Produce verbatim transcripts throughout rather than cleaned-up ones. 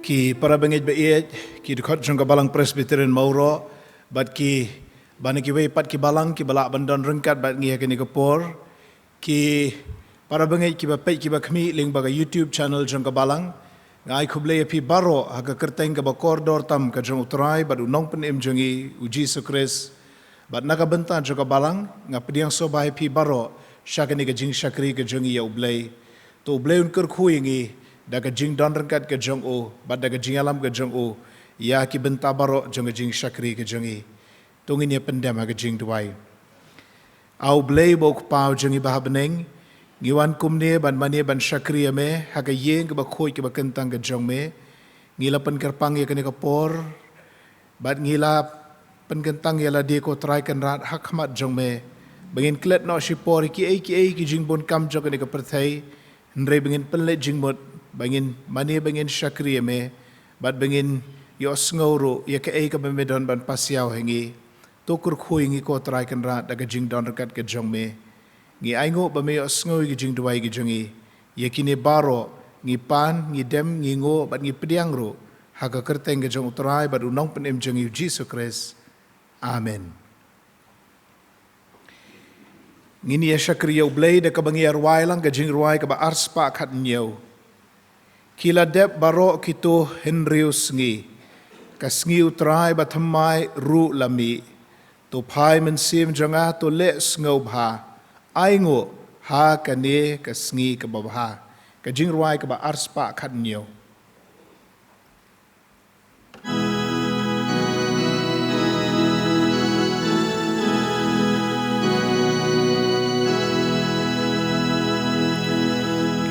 Ki para bangeit ba ïeit, ki dkhot jong ka Balang Presbyterian Mawroh, bad ki, bad kiwei pat ki balang, ki ba lah ban don ryngkat bad ngi ha kane ka por, ki para bangeit ki ba peit ki ba khmih lyngba ka YouTube channel jong ka Balang, nga ai khublei ïa phi baroh ha ka kyrteng ka ba kordor tam ka jong U Trai bad U Nongpynim jong ngi U Jisu Khrist. Bad na ka bynta jong ka Balang, nga pdiang sngewbha ïa phi baroh sha kane ka jingshakri ka jong ngi ïa U Blei. To U Blei un kyrkhu ïa ngi da ka jingdon ryngkat ka jong U, bad da ka jingïalam ka jong U ïa ki bynta baroh jong ka jingshakri ka jong ngi. To ngin ïa pyndem ha ka jingduwai. A U Blei ba U Kpa jong ngi ba ha bneng, ngi wan kumne ban mane ban shakri ïa Me ha ka ïing ka ba khuid ka ba kyntang ka jong Me. Ngi la pynkyrpang ïa kane ka por, bad ngi la pynkyntang ïa lade ko Trai Kynrad ha khmat jong Me, ba ngin klet noh shipor ïa kiei kiei ki jingbun kam jong kane ka pyrthei, hynrei ba ngin pynleit jingmut, ba ngin mane ba ngin shakri ïa Me, bad ba ngin ïohsngew ruh ïa kaei ka ba Me don ban pasiaw ha ngi. To kyrkhu ïa ngi ko Trai Kynrad da ka jingdon ryngkat ka jong Me. Ngi ainguh ba Me ïohsngew ïa ki jingduwai ki jong ngi. Ïa kine baroh ngi pan, ngi dem, ngi nguh bad ngi pdiang ruh ha ka kyrteng ka jong U Trai bad U Nongpynim jong ngi U Jisu Khrist. Amen. Ngin ïa shakri ïa U Blei da ka ba ngi ïa rwai lang ka jingrwai ka ba arspah khathynñiew. Ki la dep baroh kito hynriew sngi, ka sngi U Trai ba thymmai ruh la mih. To phai mynsiem jong nga, to leh sngewbha. Ainguh ha kane ka sngi ka ba bha. Ka jingrwai ka ba arspah khathynñiew.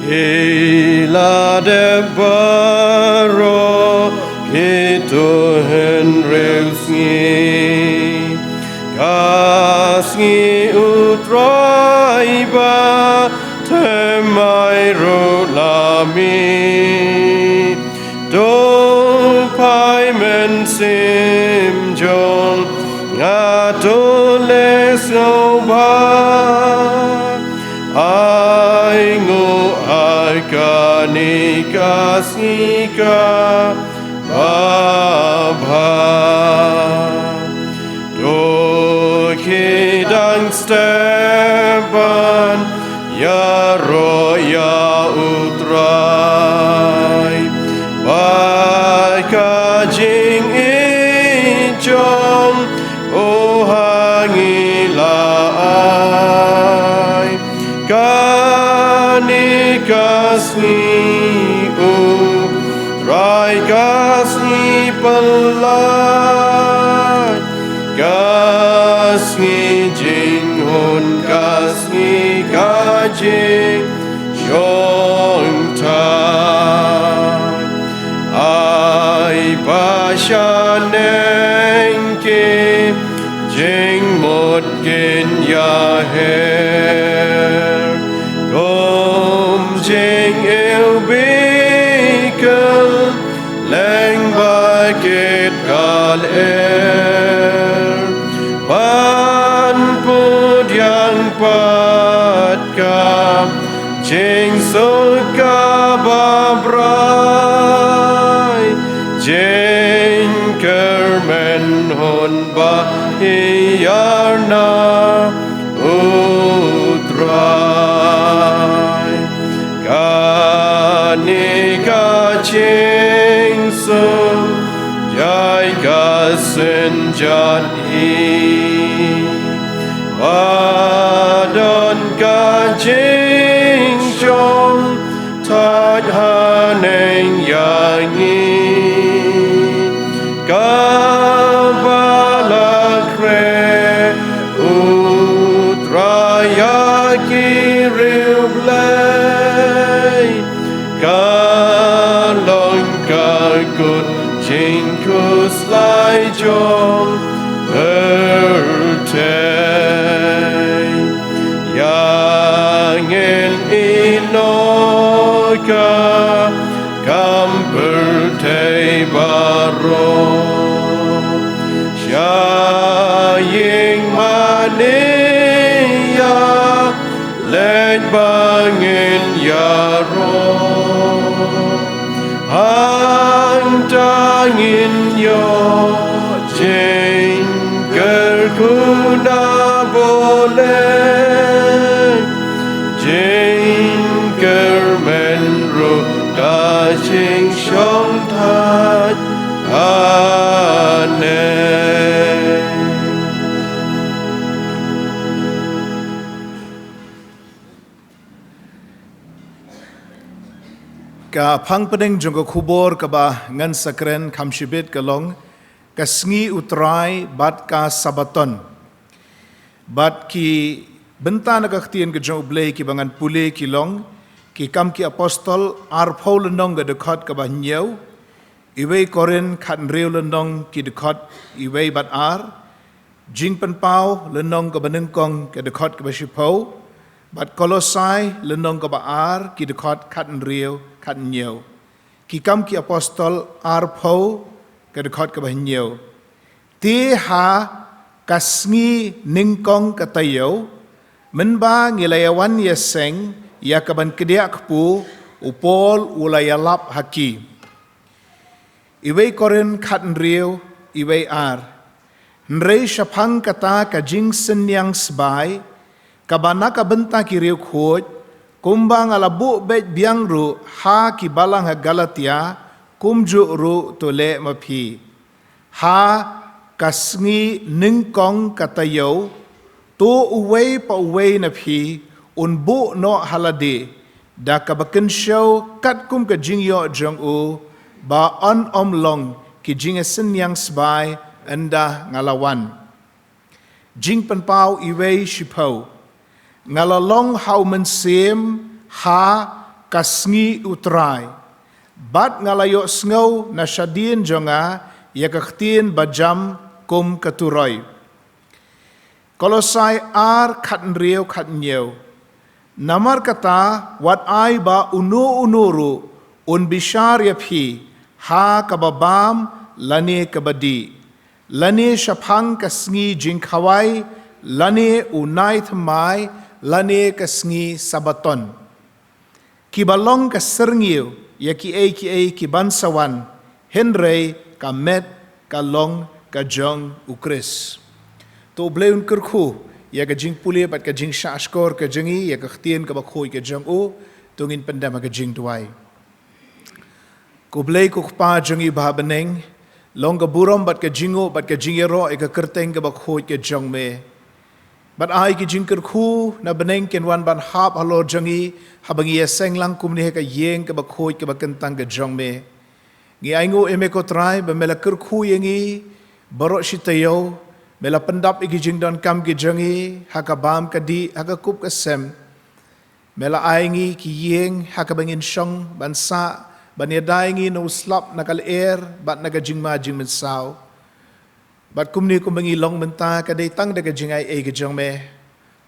Ki la dep baroh kito hynriew sngi, ka sngi U Trai ba thymmai ruh la mih. To phai mynsiem jong nga, to leh sngewbha. Ainguh ha kane ka sngi ka ba bha. To khie dang step ban ïaroh ïa U Trai, bad ka jingïeit jong U ha ngi la ai. Kane ka sngi U Trai, ka sngi pynlait, ka sngi jinghun, ka sngi ka jingshongthait. Ai ba shaneng ki jingmut kin ïaher, kum jingiwbih kylleng ba kit ka lyer, ban pdiang pat ka jingsuk ka ba brai, jingkyrmen hun ba hiar na U Trai. Kane ka jingsuk ïa ka synjat hi, ba don ka jingshongthait haneng ïa ngi, ka ba la khreh U Trai ïa ki riewblei. Ka long ka kut jingkhuslai jong pyrthei. Ïa ngin ïehnoh ka kam pyrthei baroh, sha ïing mane ïa leit ba ngin ïaroh. Ha Ïoh jingkyrkhu na bynta, jingkyrmen ruh ka jingshongthait hangne. Ka phang pdeng jong ka khubor kaba ngan sa kren kham shibit ka long ka sngi U Trai bad ka Sabaton. Bad ki bynta na ka ktien ka jong U Blei kiba ngan pule ki long Ki Kam ki Apostol arphew lynnong ka dkhot kaba hynñiew, Iwei Korinth khathynriew lynnong ki dkhot iwei bad ar, Jingpynpaw lynnong kaba nyngkong ka dkhot kaba shiphew, bad Kolosai lynnong kaba ar ki dkhot khathynriew khathynñiew. Ki Kam ki Apostol arphew ka dkhot kaba hynñiew. Te ha ka sngi nyngkong ka taïew, mynba ngi la ïawan ïaseng ïa kaban kdiah kpu, u Paul u la ïalap ha ki. Iwei Korinth khathynriew, iwei ar. Hynrei shaphang kata ka jingsynñiang sbai kaba na ka bynta ki riewkhuid, kumba nga la buh beit biang ruh ha ki balang ha Galatia, kumjuh ruh to leh ma phi. Ha ka sngi nyngkong ka taïew, to uwei pa uwei na phi un buh noh ha lade da kaba kynshew katkum ka jingïoh jong u, ba yn ym long ki jingsynñiang sbai ynda nga la wan. Jingpynpaw iwei shiphew. Nga la long ha u mynsiem ha ka sngi U Trai, bad nga la ïohsngew na shadien jong nga ïa ka ktien bajam kum ka turoi. Kolosai ar khathynriew khathynñiew. Namar kata wat ai ba uno uno ruh un bishar ïa phi ha kaba bam lane kaba dih, lane shaphang ka sngi jingkhawai, lane u nai thymmai, lane ka sngi Sabaton. Kiba long ka syrngiew ïa kiei kiei kiban sa wan, hynrei ka met ka long ka jong U Khrist. To U Blei un kyrkhu ïa ka jingpule bad ka jingshahshkor ka jong ngi ïa ka ktien kaba khuid ka jong u. To ngin pyndem ha ka jingduwai. Ko Blei ko Kpa jong ngi ba ha bneng, long ka burom bad ka jingnguh bad ka jingïaroh ïa ka kyrteng kaba khuid ka jong me. Bad ai ki jingkyrkhu na bneng kin wan ban hap halor jong ngi haba ngi ïaseng lang kumne ha ka ïing kaba khuid kaba kyntang ka jong me. Ngi ainguh ïa me ko Trai ba me la kyrkhu ïa ngi baroh shi taïew, me la pyndap ïa ki jingdonkam ki jong ngi ha ka bam ka dih, ha ka kup ka sem. Me la ai ngi ki ïing ha kaba ngin shong ban sah, ban ïada ïa ngi na u slap, na ka lyer bad na ka jingma jingmynsaw. Bad kumne kumba ngi long mynta ka dei tang da ka jingaiei ka jong me.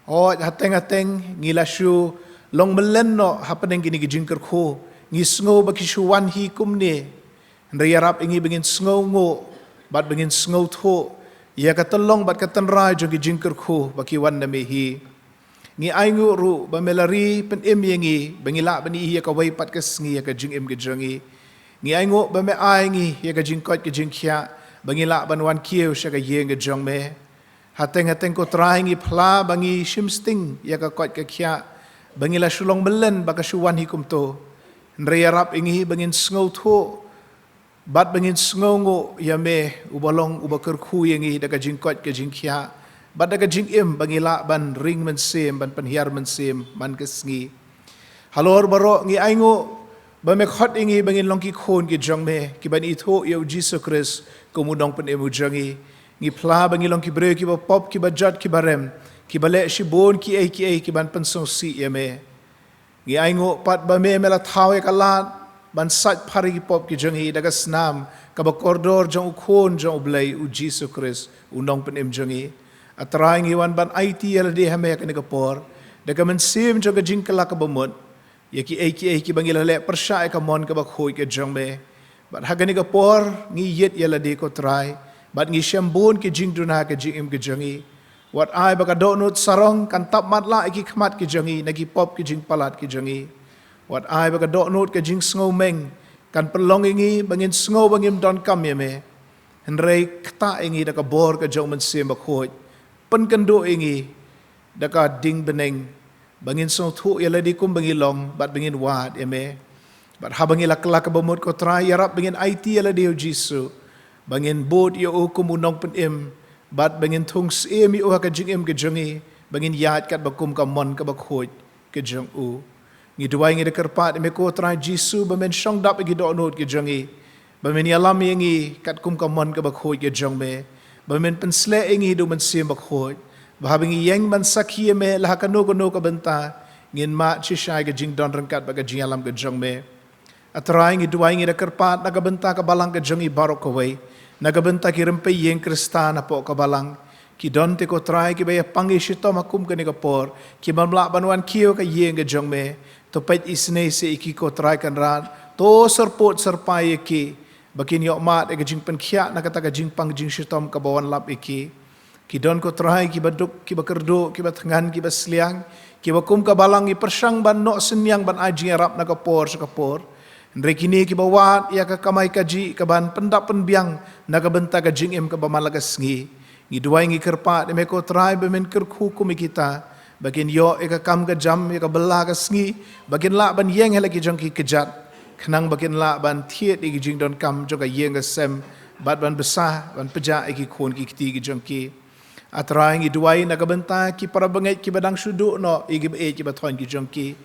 Hooid, hateng hateng ngi la shu long mlien noh hapdeng kine ki jingkyrkhu. Ngi sngew ba ki shu wan hi kumne. Hynrei ïarap ïa ngi ba ngin sngewnguh bad ba ngin sngewthuh ïa ka tyllong bad ka tynrai jong ki jingkyrkhu ba ki wan na me hi. Ngi ainguh ruh ba me la ri pynim ïa ngi ba ngi lah ban ïohi ïa kawei pat ka sngi ïa ka jingim ka jong ngi. Ngi ainguh ba me ai ngi ïa ka jingkoit ka jingkhiah ba ngi lah ban wan kiew sha ka ïing ka jong me. Hateng hateng ko Trai, ngi phla ba ngi shim sting ïa ka koit ka khiah ba ngi la shu long mlien ba ka shu wan hi kumto. Hynrei ïarap ïa ngi ba ngin sngewthuh bad ba ngin sngewnguh ïa me uba long uba kyrkhu ïa ngi da ka jingkoit ka jingkhiah bad da ka jingim ba ngi lah ban ring mynsiem, ban pynhiar mynsiem man ka sngi. Halor baroh ngi ainguh ba me khot ïa ngi ba ngin long ki khun ki jong me kiban ithuh ïa u Jisu Khrist kum u nongpynim u jong ngi. Ngi phla ba ngi long ki briew kiba pop, kiba jot, kiba rem, kiba leh shibun kiei kiei kiban pynsngewsih ïa me. Ngi ainguh pat ba me me la thaw ïa ka lad ban sait phar ïa ki pop ki jong ngi da ka snam kaba kordor jong u Khun jong U Blei, u Jisu Khrist, u nongpynim jong ngi. A Trai, ngi wan ban aiti ïa lade ha me ha kane ka por da ka mynsiem jong ka jingkylla kaba mut ïa kiei kiei kiba ngi la leh pyrshah ïa ka mon kaba khuid ka jong me. Bad ha kane ka por ngi ïit ïa lade ko Trai bad ngi shem bun ki jingduna ha ka jingim ka jong ngi. Wat ai ba ka dohnud sarong kan tap matlah ïa ki khmat ki jong ngi na ki pop ki jingpalat ki jong ngi. Wat ai ba ka dohnud ka jingsngewmeng Kan pynlong ïa ngi ba ngin sngew ba ngim donkam ïa me. Hynrei ktah ïa ngi da ka bor ka jong u Mynsiem Bakhuid. Pynkynduh ïa ngi da ka ding bneng ba ngin sngewthuh ïa lade kum ba ngi long bad ba ngin wad ïa me. Bad haba ngi la kylla ka bamut, ko Trai, ïarap ba ngin aiti ïa lade ïa u Jisu, ba ngin bud ïa u kum u Nongpynim, bad ba ngin thung syiem ïa u ha ka jingim ka jong ngi, ba ngin ïaid katba kum ka mon kaba khuid ka jong u. Ngi duwai, ngi da kyrpad ïa me, ko Trai Jisu, ba men shong dap ïa ki dohnud ki jong ngi, ba men ïalam ïa ngi katkum ka mon kaba khuid ka jong me, ba men pynshlur ïa ngi da u Mynsiem Bakhuid, ba haba ngi ïeng ban sakhi ïa me la ha kano kano ka bynta, ngin mad shisha ïa ka jingdon ryngkat bad ka jingïalam ka jong me. A Trai, ngi duwai, ngi da kyrpad na ka bynta ka balang ka jong ngi baroh kawei, na ka bynta ki rympei ïing Khristan hapoh ka balang. Ki don te, ko Trai, kiba ïa pang ïa shitom ha kum kane ka por, ki bym lah ban wan kiew ha ka ïing ka jong me. To peit isynei seh ïa ki, ko Trai Kynrad. To syrpud syrpai ïa ki, ba kin ïoh mad ïa ka jingpynkhiah na kata ka jingpang jingshitom kaba wan lap ïa ki. Ki don, ko Trai, kiba duk, kiba kyrduh, kiba thngan, kiba sliang, kiba kum ka balang, ki pyrshang ban noh synñiang ban ai jingïarap na ka por sha ka por. Hynrei kine kiba wad ïa ka kamai kajih kaban pyndap pynbiang na ka bynta ka jingim kaba man la ka sngi. Ngi duwai, ngi kyrpad ïa me, ko Trai, ba men kyrkhu kum ïa kita, ba kin ïoh ïa ka kam ka jam, ïa ka bylla ka sngi, ba kin lah ban ïeng ha la ki jong ki kjat, khnang ba kin lah ban thied ïa ki jingdonkam jong ka ïing ka sem, bad ban bsa, ban pjah ïa ki khun ki kti ki jong ki. A Trai, ngi duwai na ka bynta ki para bangeit kiba dang shu duh noh ïa kiba ïeit kiba thoiñ ki jong ki.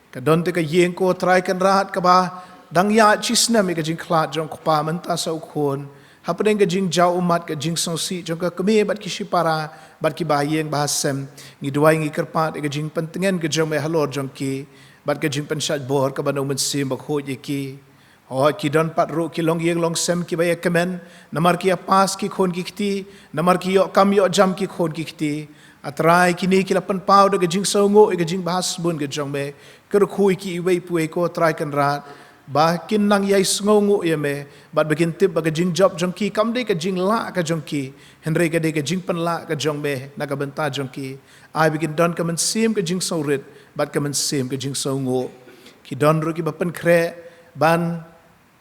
Ka don te ka ïing, ko Trai Kynrad, kaba dang ïaid shisnem ïa ka jingkhlad jong u kpa mynta sa u khun, hapdeng ka jingjaw ummat, ka jingsngewsih jong ka kmie bad ki shipara bad ki bahaïing bahasem. Ngi duwai, ngi kyrpad ïa ka jingpyntngen ka jong me halor jong ki, bad ka jingpynshait bor kaba na u Mynsiem Bakhuid ïa ki. Hooid, ki don pat ruh ki longïing longsem kiba ïa kmen, namar ki ïa pass ki khun ki kti, namar ki ïoh kam ïoh jam ki khun ki kti. A Trai, kine ki la pynpaw da ka jingsngewnguh ïa ka jingbha sbun ka jong me. Kyrkhu ïa ki iwei pa iwei, ko Trai Kynrad, ba kin nang ïai sngewnguh ïa me, bad ba kin tip ba ka jingjop jong ki kam dei ka jinglah ka jong ki, hynrei ka dei ka jingpynlah ka jong me na ka bynta jong ki. Ai ba kin don ka mynsiem ka jingsngewrit bad ka mynsiem ka jingsngewnguh. Ki don ruh kiba pynkhreh ban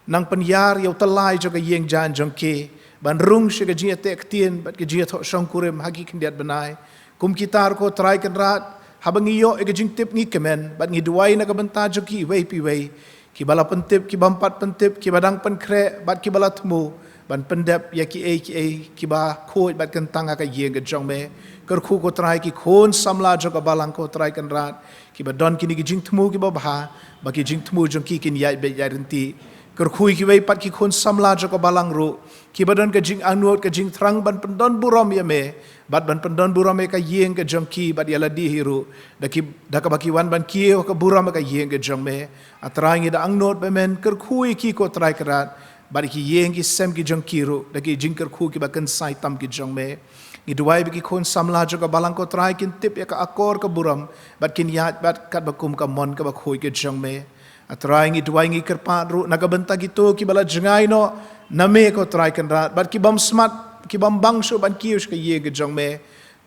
nang pynïar ïa u tyllai jong ka ïing jaiñ jong ki, ban rung sha ka jingïateh ktien bad ka jingïathoh shongkurim ha ki khyndiat bnai. Kum kita ruh, ko Trai Kynrad, haba ngi ïoh ïa ka jingtip ngi kmen, bad ngi duwai na ka bynta jong ki iwei pa iwei, kiba la pyntip, ki bym pat pyntip, kiba dang pynkhreh bad kiba la thmu, ban pyndep ïa kiei kiei kiba khuid bad kyntang ha ka ïing ka jong me. Kyrkhu, ko Trai, ki khun samla jong ka balang, ko Trai Kynrad, kiba don kine ki jingthmu kiba bha, ba ki jingthmu jong ki kin ïaid beit ïaid ryntih. Kyrkhu ïa kiwei pat ki khun samla jong ka balang ruh, kiba don ka jingangnud, ka jingthrang ban pyndon burom ïa me, bad ban pyndon burom ïa ka ïing ka jong ki bad ïa lade hi ruh, da ki, da kaba ki wan ban kiew ka burom ïa ka ïing ka jong me. A Trai, ngi da angnud ba men kyrkhu ïa ki, ko Trai Kynrad, bad ïa ki ïing ki sem ki jong ki ruh da ki jingkyrkhu kiba kynsai tam ki jong me. Ngi duwai ba ki khun samla jong ka balang, ko Trai, kin tip ïa ka akor ka burom, bad kin ïaid bad katba kum ka mon kaba khuid ka jong me. A Trai, ngi duwai, ngi kyrpad ruh na ka bynta kito kiba la jngai noh na me, ko Trai Kynrad, bad ki bym smat, ki bym bang shuh ban kiew sha ka ïing ka jong me.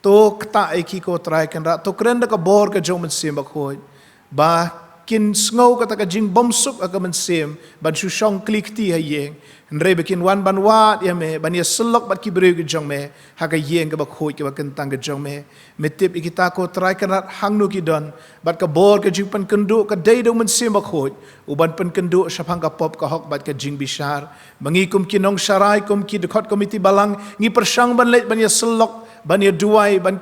To ktah ïa ki, ko Trai Kynrad, to kren da ka bor ka jong u Mynsiem Bakhuid, ba kin sngew kata ka jingbymsuk ha ka mynsiem ban shu shong kli kti ha ïing, hynrei ba kin wan ban wad ïa me, ban ïasyllok bad ki briew ki jong me ha ka ïing kaba khuid kaba kyntang ka jong me. Me tip ïa kita, ko Trai Kynrad, hangno ki don, bad ka bor ka jingpynkynduh ka dei da u Mynsiem Bakhuid, u ban pynkynduh shaphang ka pop ka hok bad ka jingbishar. Ma ngi kum ki nongsharai, kum ki dkhot komiti balang, ngi pyrshang ban leit ban ïasyllok, ban ïaduwai, ban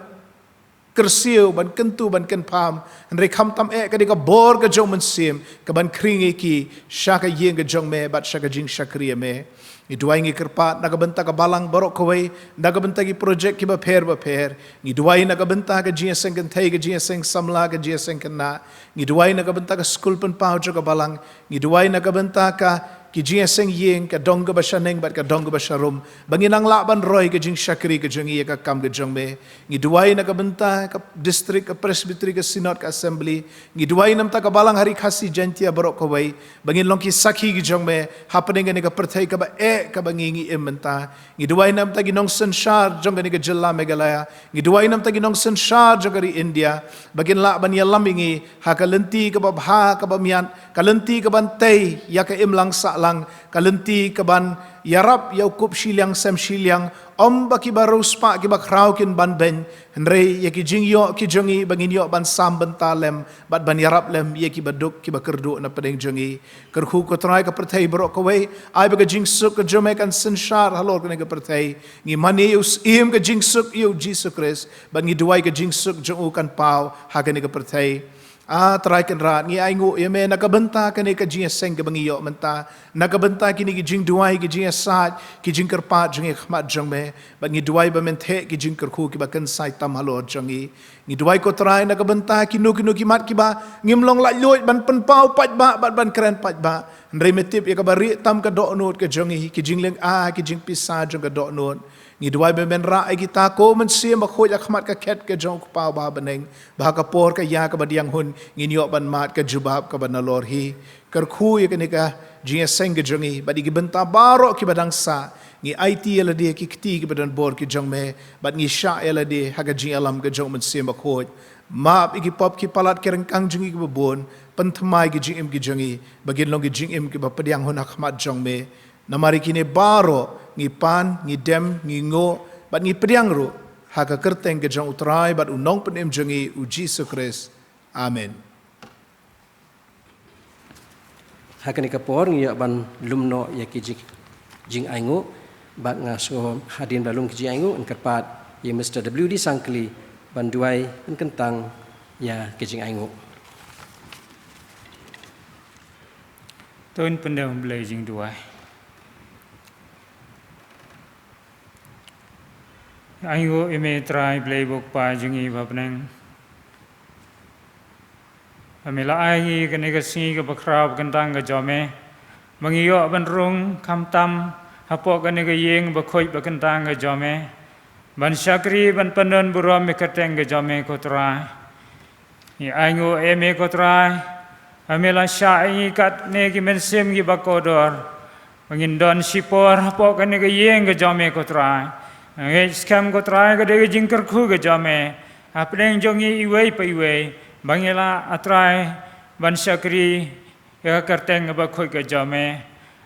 kyrsiew, ban kyntu, ban kynpham. Hynrei khamtam eh, ka dei ka bor ka jong u Mynsiem kaban khring ïa ki sha ka ïing ka jong me bad sha ka jingshakri ïa me. Ngi duwai, ngi kyrpad na ka bynta ka balang baroh kawei, na ka bynta ki projek kiba pher bapher. Ngi duwai na ka bynta ka jingïaseng kynthei, ka jingïaseng samla, ka jingïaseng khynnah. Ngi duwai na ka bynta ka skul pynpaw jong ka balang. Ngi duwai na ka bynta ka, ki jingïaseng ïing, ka dong kaba shaneng bad ka dong kaba sharum, ba ngin nang lah ban roi ka jingshakri ka jong ngi ïa ka kam ka jong me. Ngi duwai na ka bynta ka district, ka presbytery, ka synod, ka assembly. Ngi duwai na ka bynta ka balang ha Ri Khasi Jaiñtia baroh kawei, ba ngin long ki sakhi ki jong me hapdeng kane ka pyrthei kaba eh kaba ngi ngi im mynta. Ngi duwai na ka bynta ki nongsynshar jong kane ka jylla Meghalaya. Ngi duwai na ka bynta ki nongsynshar jong ka ri India, ba kin lah ban ïalam ïa ngi ha ka lynti kaba bha, kaba miat, ka lynti kaban tei ïa ka imlang sah Ka lynti ka ban ïarap ïa u kup shiliang sem shiliang, ym ba kiba riewspah kiba khraw kin ban beiñ, hynrei ïa ki jingïoh ki jong ngi ba ngin ïoh ban sam bynta lem bad ban ïarap lem ïa kiba duk kiba kyrduh na pdeng jong ngi. Kyrkhu ko Trai ka pyrthei baroh kawei, ai ba ka jingsuk ka jong me kan synshar halor kane ka pyrthei. Ngi mane ïa u Syiem ka jingsuk, ïa u Jisu Khrist, bad ngi duwai ka jingsuk jong u kan paw ha kane ka pyrthei. A Trai Kynrad, ngi ainguh ïa me na ka bynta kane ka jingïaseng kaba ngi ïoh mynta, na ka bynta kine ki jingduwai, ki jingïasaid, ki jingkyrpad jong ngi ha khmat jong me, bad ngi duwai ba men theh ki jingkyrkhu kiba kynsai tam halor jong ngi. Ngi duwai ko Trai na ka bynta kino kino ki mat kiba ngim long laitluid ban pynpaw paidbah bad ban kren paidbah, hynrei me tip ïa kaba rieh tam ka dohnud ka jong ngi, ki jinglynga, ki jingpisa jong ka dohnud. Ngi duwai ba men rah ïa kita ko Mynsiem Bakhuid ha khmat ka khet ka jong u Kpa uba ha bneng, ba ha ka por ka ïa kaba diang hun ngin ïoh ban mad ka jubab kaba nalor hi. Kyrkhu ïa kane ka jingïaseng ka jong ngi bad ïa ki bynta baroh kiba dang sah. Ngi aiti ïa lade ha ki kti kiba don bor ki jong me, bad ngi shah ïa lade ha ka jingïalam ka jong u Mynsiem Bakhuid. Map ïa ki pop ki palat ki ryngkang jong ngi kiba bun, pynthymmai ki jingim ki jong ngi ba kin long ki jingim kiba pdiang hun ha khmat jong me. Namar ïa kine baroh ngi pan, ngi dem, ngi nguh bad ngi pdiang ruh ha ka kyrteng ka jong u Trai bad u Nongpynim jong ngi, u Jisu Khrist. Amen. Ha kane ka por ngi ïoh ban lum noh ïa ki jing, jingainguh, bad nga sngew hadien ba lum ki jingainguh, yn kyrpad ïa Mister W D Sangkli ban duwai pynkyntang ïa ki jingainguh. To ngin pyndem ha U Blei jingduwai. Ainguh ïa me Trai Blei bad Kpa jong ngi ba ha bneng. Ba me la ai ïa ngi kane ka sngi kaba khraw ba kyntang ka jong me, ba ngi ïoh ban rung khamtam hapoh kane ka ïing bakhuid ba kyntang ka jong me, ban shakri ban pyndon burom ïa ka kyrteng ka jong me ko Trai. Ngi ainguh ïa me ko Trai, ba me la shah ïa ngi katne ki mynsiem kiba kordor, ba ngin don shipor hapoh kane ka ïing ka jong me ko Trai. Nga ngeit skhem ko Trai ka dei ka jingkyrkhu ka jong me hapdeng jong ngi iwei pa iwei, ba ngi lah A Trai ban shakri ïa ka kyrteng kaba khuid ka jong me.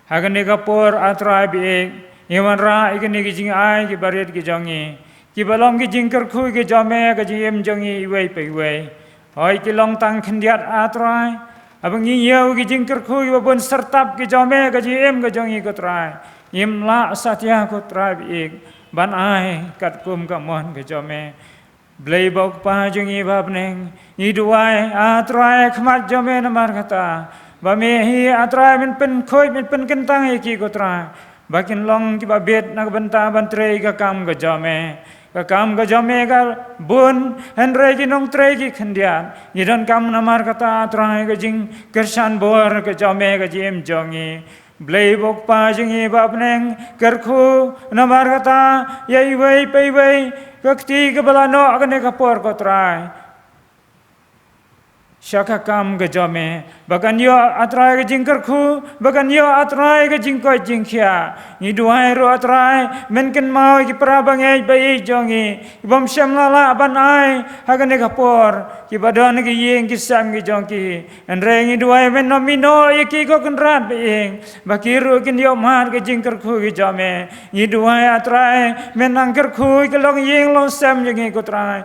Ha kane ka por A Trai ba ïeit, ngi wanrah ïa kine ki jingai kiba rit ki jong ngi, kiba long ki jingkyrkhu ki jong me ha ka jingim jong ngi iwei pa iwei. Hooid ki long tang khyndiat A Trai, haba ngi ïoh ki jingkyrkhu kiba bun syrtap ki jong me ha ka jingim ka jong ngi ko Trai, ngim lah satia ko Trai ba ïeit ban ai katkum ka mon ka jong me. Blei bad Kpa jong ngi ba ha bneng, ngi duwai A Trai ha khmat jong me namar kata, ba me hi A Trai men pynkhuid men pynkyntang ïa ki ko Trai, ba kin long kiba bit na ka bynta ban trei ka kam ka jong me. Ka kam ka jong me ka bun, hynrei ki nongtrei ki khyndiat. Ngi donkam namar kata A Trai ka jingkyrshan bor ka jong me ha ka jingim jong ngi. Blei bad Kpa jong ngi ba ha bneng, kyrkhu namar kata ïa iwei pa iwei ka kti kaba la noh ha kane ka por ko Trai, sha ka kam ka jong me, ba kan ïoh A Trai ka jingkyrkhu, ba kan ïoh A Trai ka jingkoit jingkhiah. Ngi duwai ruh A Trai men kynmaw ïa ki para bangeit ba ïeit jong ngi, ki bym shym la lah ban ai ha kane ka por, kiba don ha ki ïing ki sem ki jong ki. Hynrei ngi duwai men nym ïehnoh ïa ki ko Kynrad ba ïeit, ba ki ruh kin ïoh mad ka jingkyrkhu ka jong me. Ngi duwai A Trai men nang kyrkhu ïa ki longïing longsem jong ngi ko Trai,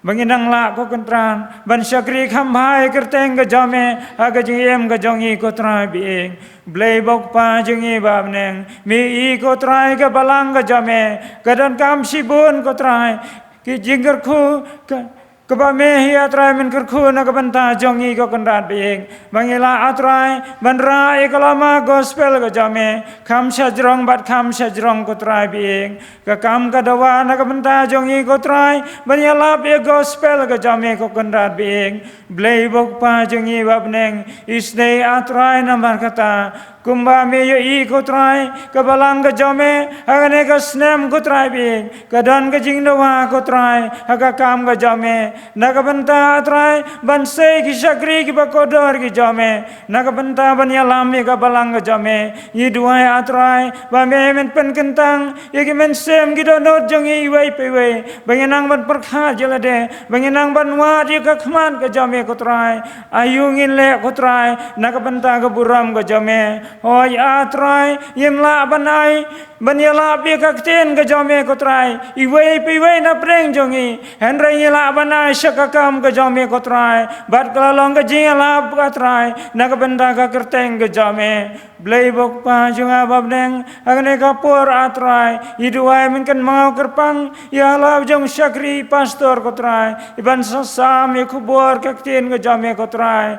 ba ngin nang lah ko Kynrad ban shakri kham bha ïa ka kyrteng ka jong me ha ka jingim ka jong ngi ko Trai ba ïeit. Blei bad Kpa jong ngi ba ha bneng, me i ko Trai ka balang ka jong me ka donkam shibun ko Trai ki jingkyrkhu ka, kaba me hi A Trai men kyrkhu na ka bynta jong ngi ko Kynrad ba ïeit, ba ngi lah A Trai ban rah ïa ka lama gospel ka jong me kham shajrong bad kham shajrong ko Trai ba ïeit. Ka kam ka dawa na ka bynta jong ngi ko Trai ban ïalap ïa gospel ka jong me ko Kynrad ba ïeit. Blei bad Kpa jong ngi ba ha bneng, isynei A Trai namar kata, kumba me ïohi ko Trai ka balang ka jong me ha kane ka snem ko Trai ba ïeit, ka don ka jingdawa ko Trai ha ka kam ka jong me, Na ka bynta, A Trai, ban sei ki shakri kiba kordor ki jong me. Na ka bynta ban ïalam ïa ka balang ka jong me. Ngi duwai, A Trai, ba me men pynkyntang ïa ki mynsiem ki dohnud jong ngi iwei pa iwei. Ba ngin nang ban pyrkhat ïa lade. Ba ngin nang ban wad ïa ka khmat ka jong me, ko Trai. Aïu ngin leh, ko Trai, na ka bynta ka burom ka jong me. Hooid, A Trai, ngim lah ban ai ban ïalap ïa ka ktien ka jong me, ko Trai, iwei pa iwei na pdeng jong ngi. Hynrei ngi lah ban ai sha ka kam ka jong me, ko Trai, bad ka la long ka jingïalap, A Trai, na ka bynta ka kyrteng ka jong me. Blei bok pa jong nga ba bneng, ha kane ka por, A Trai, ngi duwai men kynmaw kyrpang ïa la jong shakri pastor, ko Trai, iban sa sam ïa khubor ka ktien ka jong me, ko Trai.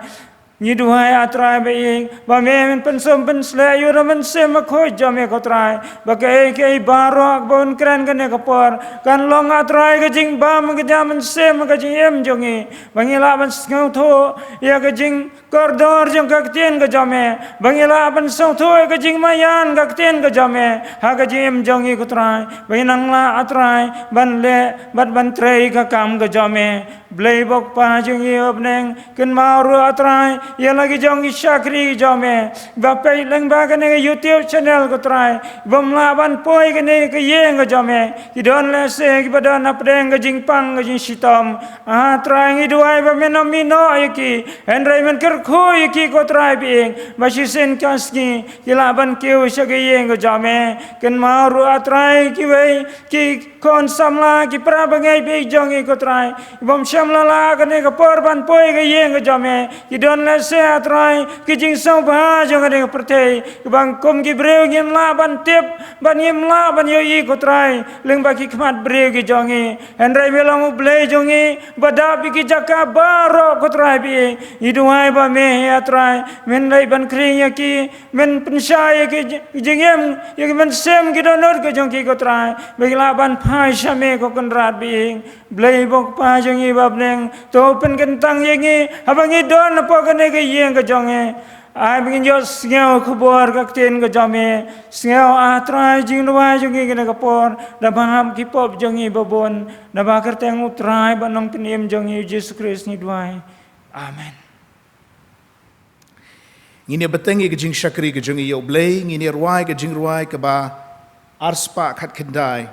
Ngi duwai, A Trai ba ïing, ba me men pynsum pynsleh ïa u da mynsiem bakhuid jong me, ko Trai. Ba kaei kaei baroh ba un kren kane ka por kan long, A Trai, ka jingbam ka jam mynsiem, ka jingim jong ngi. Ba ngi lah ban sngewthuh ïa ka jingkordor jong ka ktien ka jong me. Ba ngi lah ban sngewthuh ïa ka jingmaïan ka ktien ka jong me ha ka jingim jong ngi, ko Trai. Ba ngi nang lah, A Trai, ban leh bad ban trei ka kam ka jong me. Blei bok pa jong ngi ba bneng, kynmaw ruh, A Trai, ïa la ki jong ki shakri ki jong me ba peit lyngba kane ka YouTube channel, ko Trai, bym lah ban poi kane ka ïing ka jong me. Ki don lehse kiba don na pdeng ka jingpang ka jingshitom. A Trai, ngi duwai ba men ym ïehnoh ïa ki, hynrei men kyrkhu ïa ki, ko Trai, ba ïing, ba shisien ka sngi ki lah ban kiew sha ka ïing ka jong me. Kynmaw ruh, A Trai, kiwei ki khun samla, ki para bangeit ba ïeit jong ngi, ko Trai, bym shym la lah kane ka por ban poi ka ïing ka jong me. Ki don lehse, A Trai, ki jingsngewbha jong kane ka pyrthei, kiba kum ki briew ngim lah ban tip, ban ngim lah ban ïohi, ko Trai, lyngba ki khmat briew ki jong ngi. Hynrei me long U Blei jong ngi ba dap ïa ki jaka baroh, ko Trai, ba ïeit. Ngi duwai ba me, A Trai, men leit ban khring ïa ki, men pynshai ïa ki jingim, ïa ki mynsiem ki dohnud ka jong ki, ko Trai, ba ki lah ban phai sha me, ko Kynrad ba ïeit. Blei bok pa jong ngi ba bneng, to pynkyntang ïa ngi haba ngi don hapoh kane ka ïing ka jong ngi. Ai ba ngin ïohsngew khubor ka ktien ka jong me. Sngew, A Trai, jingduwai jong ngi kane ka por, da ba hap ki pop jong ngi ba bun, da ba kyrteng U Trai bad Nongpynim jong ngi U Jisu Khrist ngi duwai. Amen. Ngin ïa bteng ïa ka jingshakri ka jong ngi ïa U Blei, ngin ïa rwai ka jingrwai kaba arspah khatkhyndai.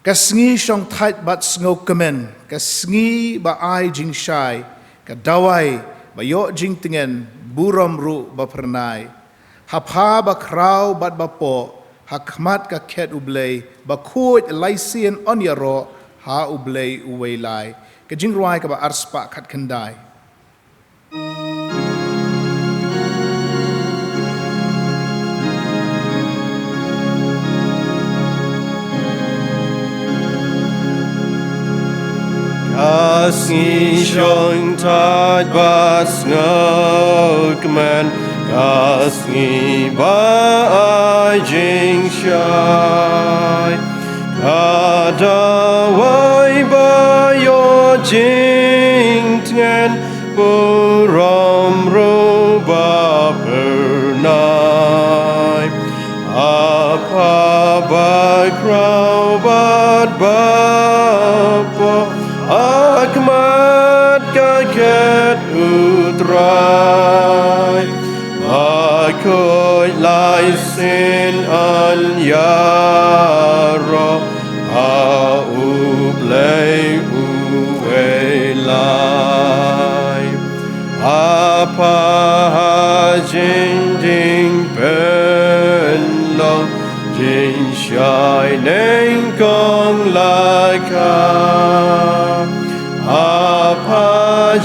Ka sngi shongthait bad sngewkmen, ka sngi ba ai jingshai, ka dawai ba ïoh jingtngen, burom ruh ba phyrnai. Ha pha ba khraw bad ba poh, ha khmat ka khet U Blei, ba khuid lai sien yn ïaroh, ha U Blei uwei lai. Ka jingrwai kaba arspah khatkhyndai. Ka sngi shongthait bad sngewkmen, ka sngi ba ai jingshai, ka dawai ba ïoh jingtngen, burom ruh ba phyrnai. Ha pha ba khraw bad ba poh, ha khmat ka khet U Trai, ba khuid lai sien yn ïaroh, ha U Blei uwei lai. Ha pha ha jingding pynlong, jingshai nyngkong la kha. Ha pha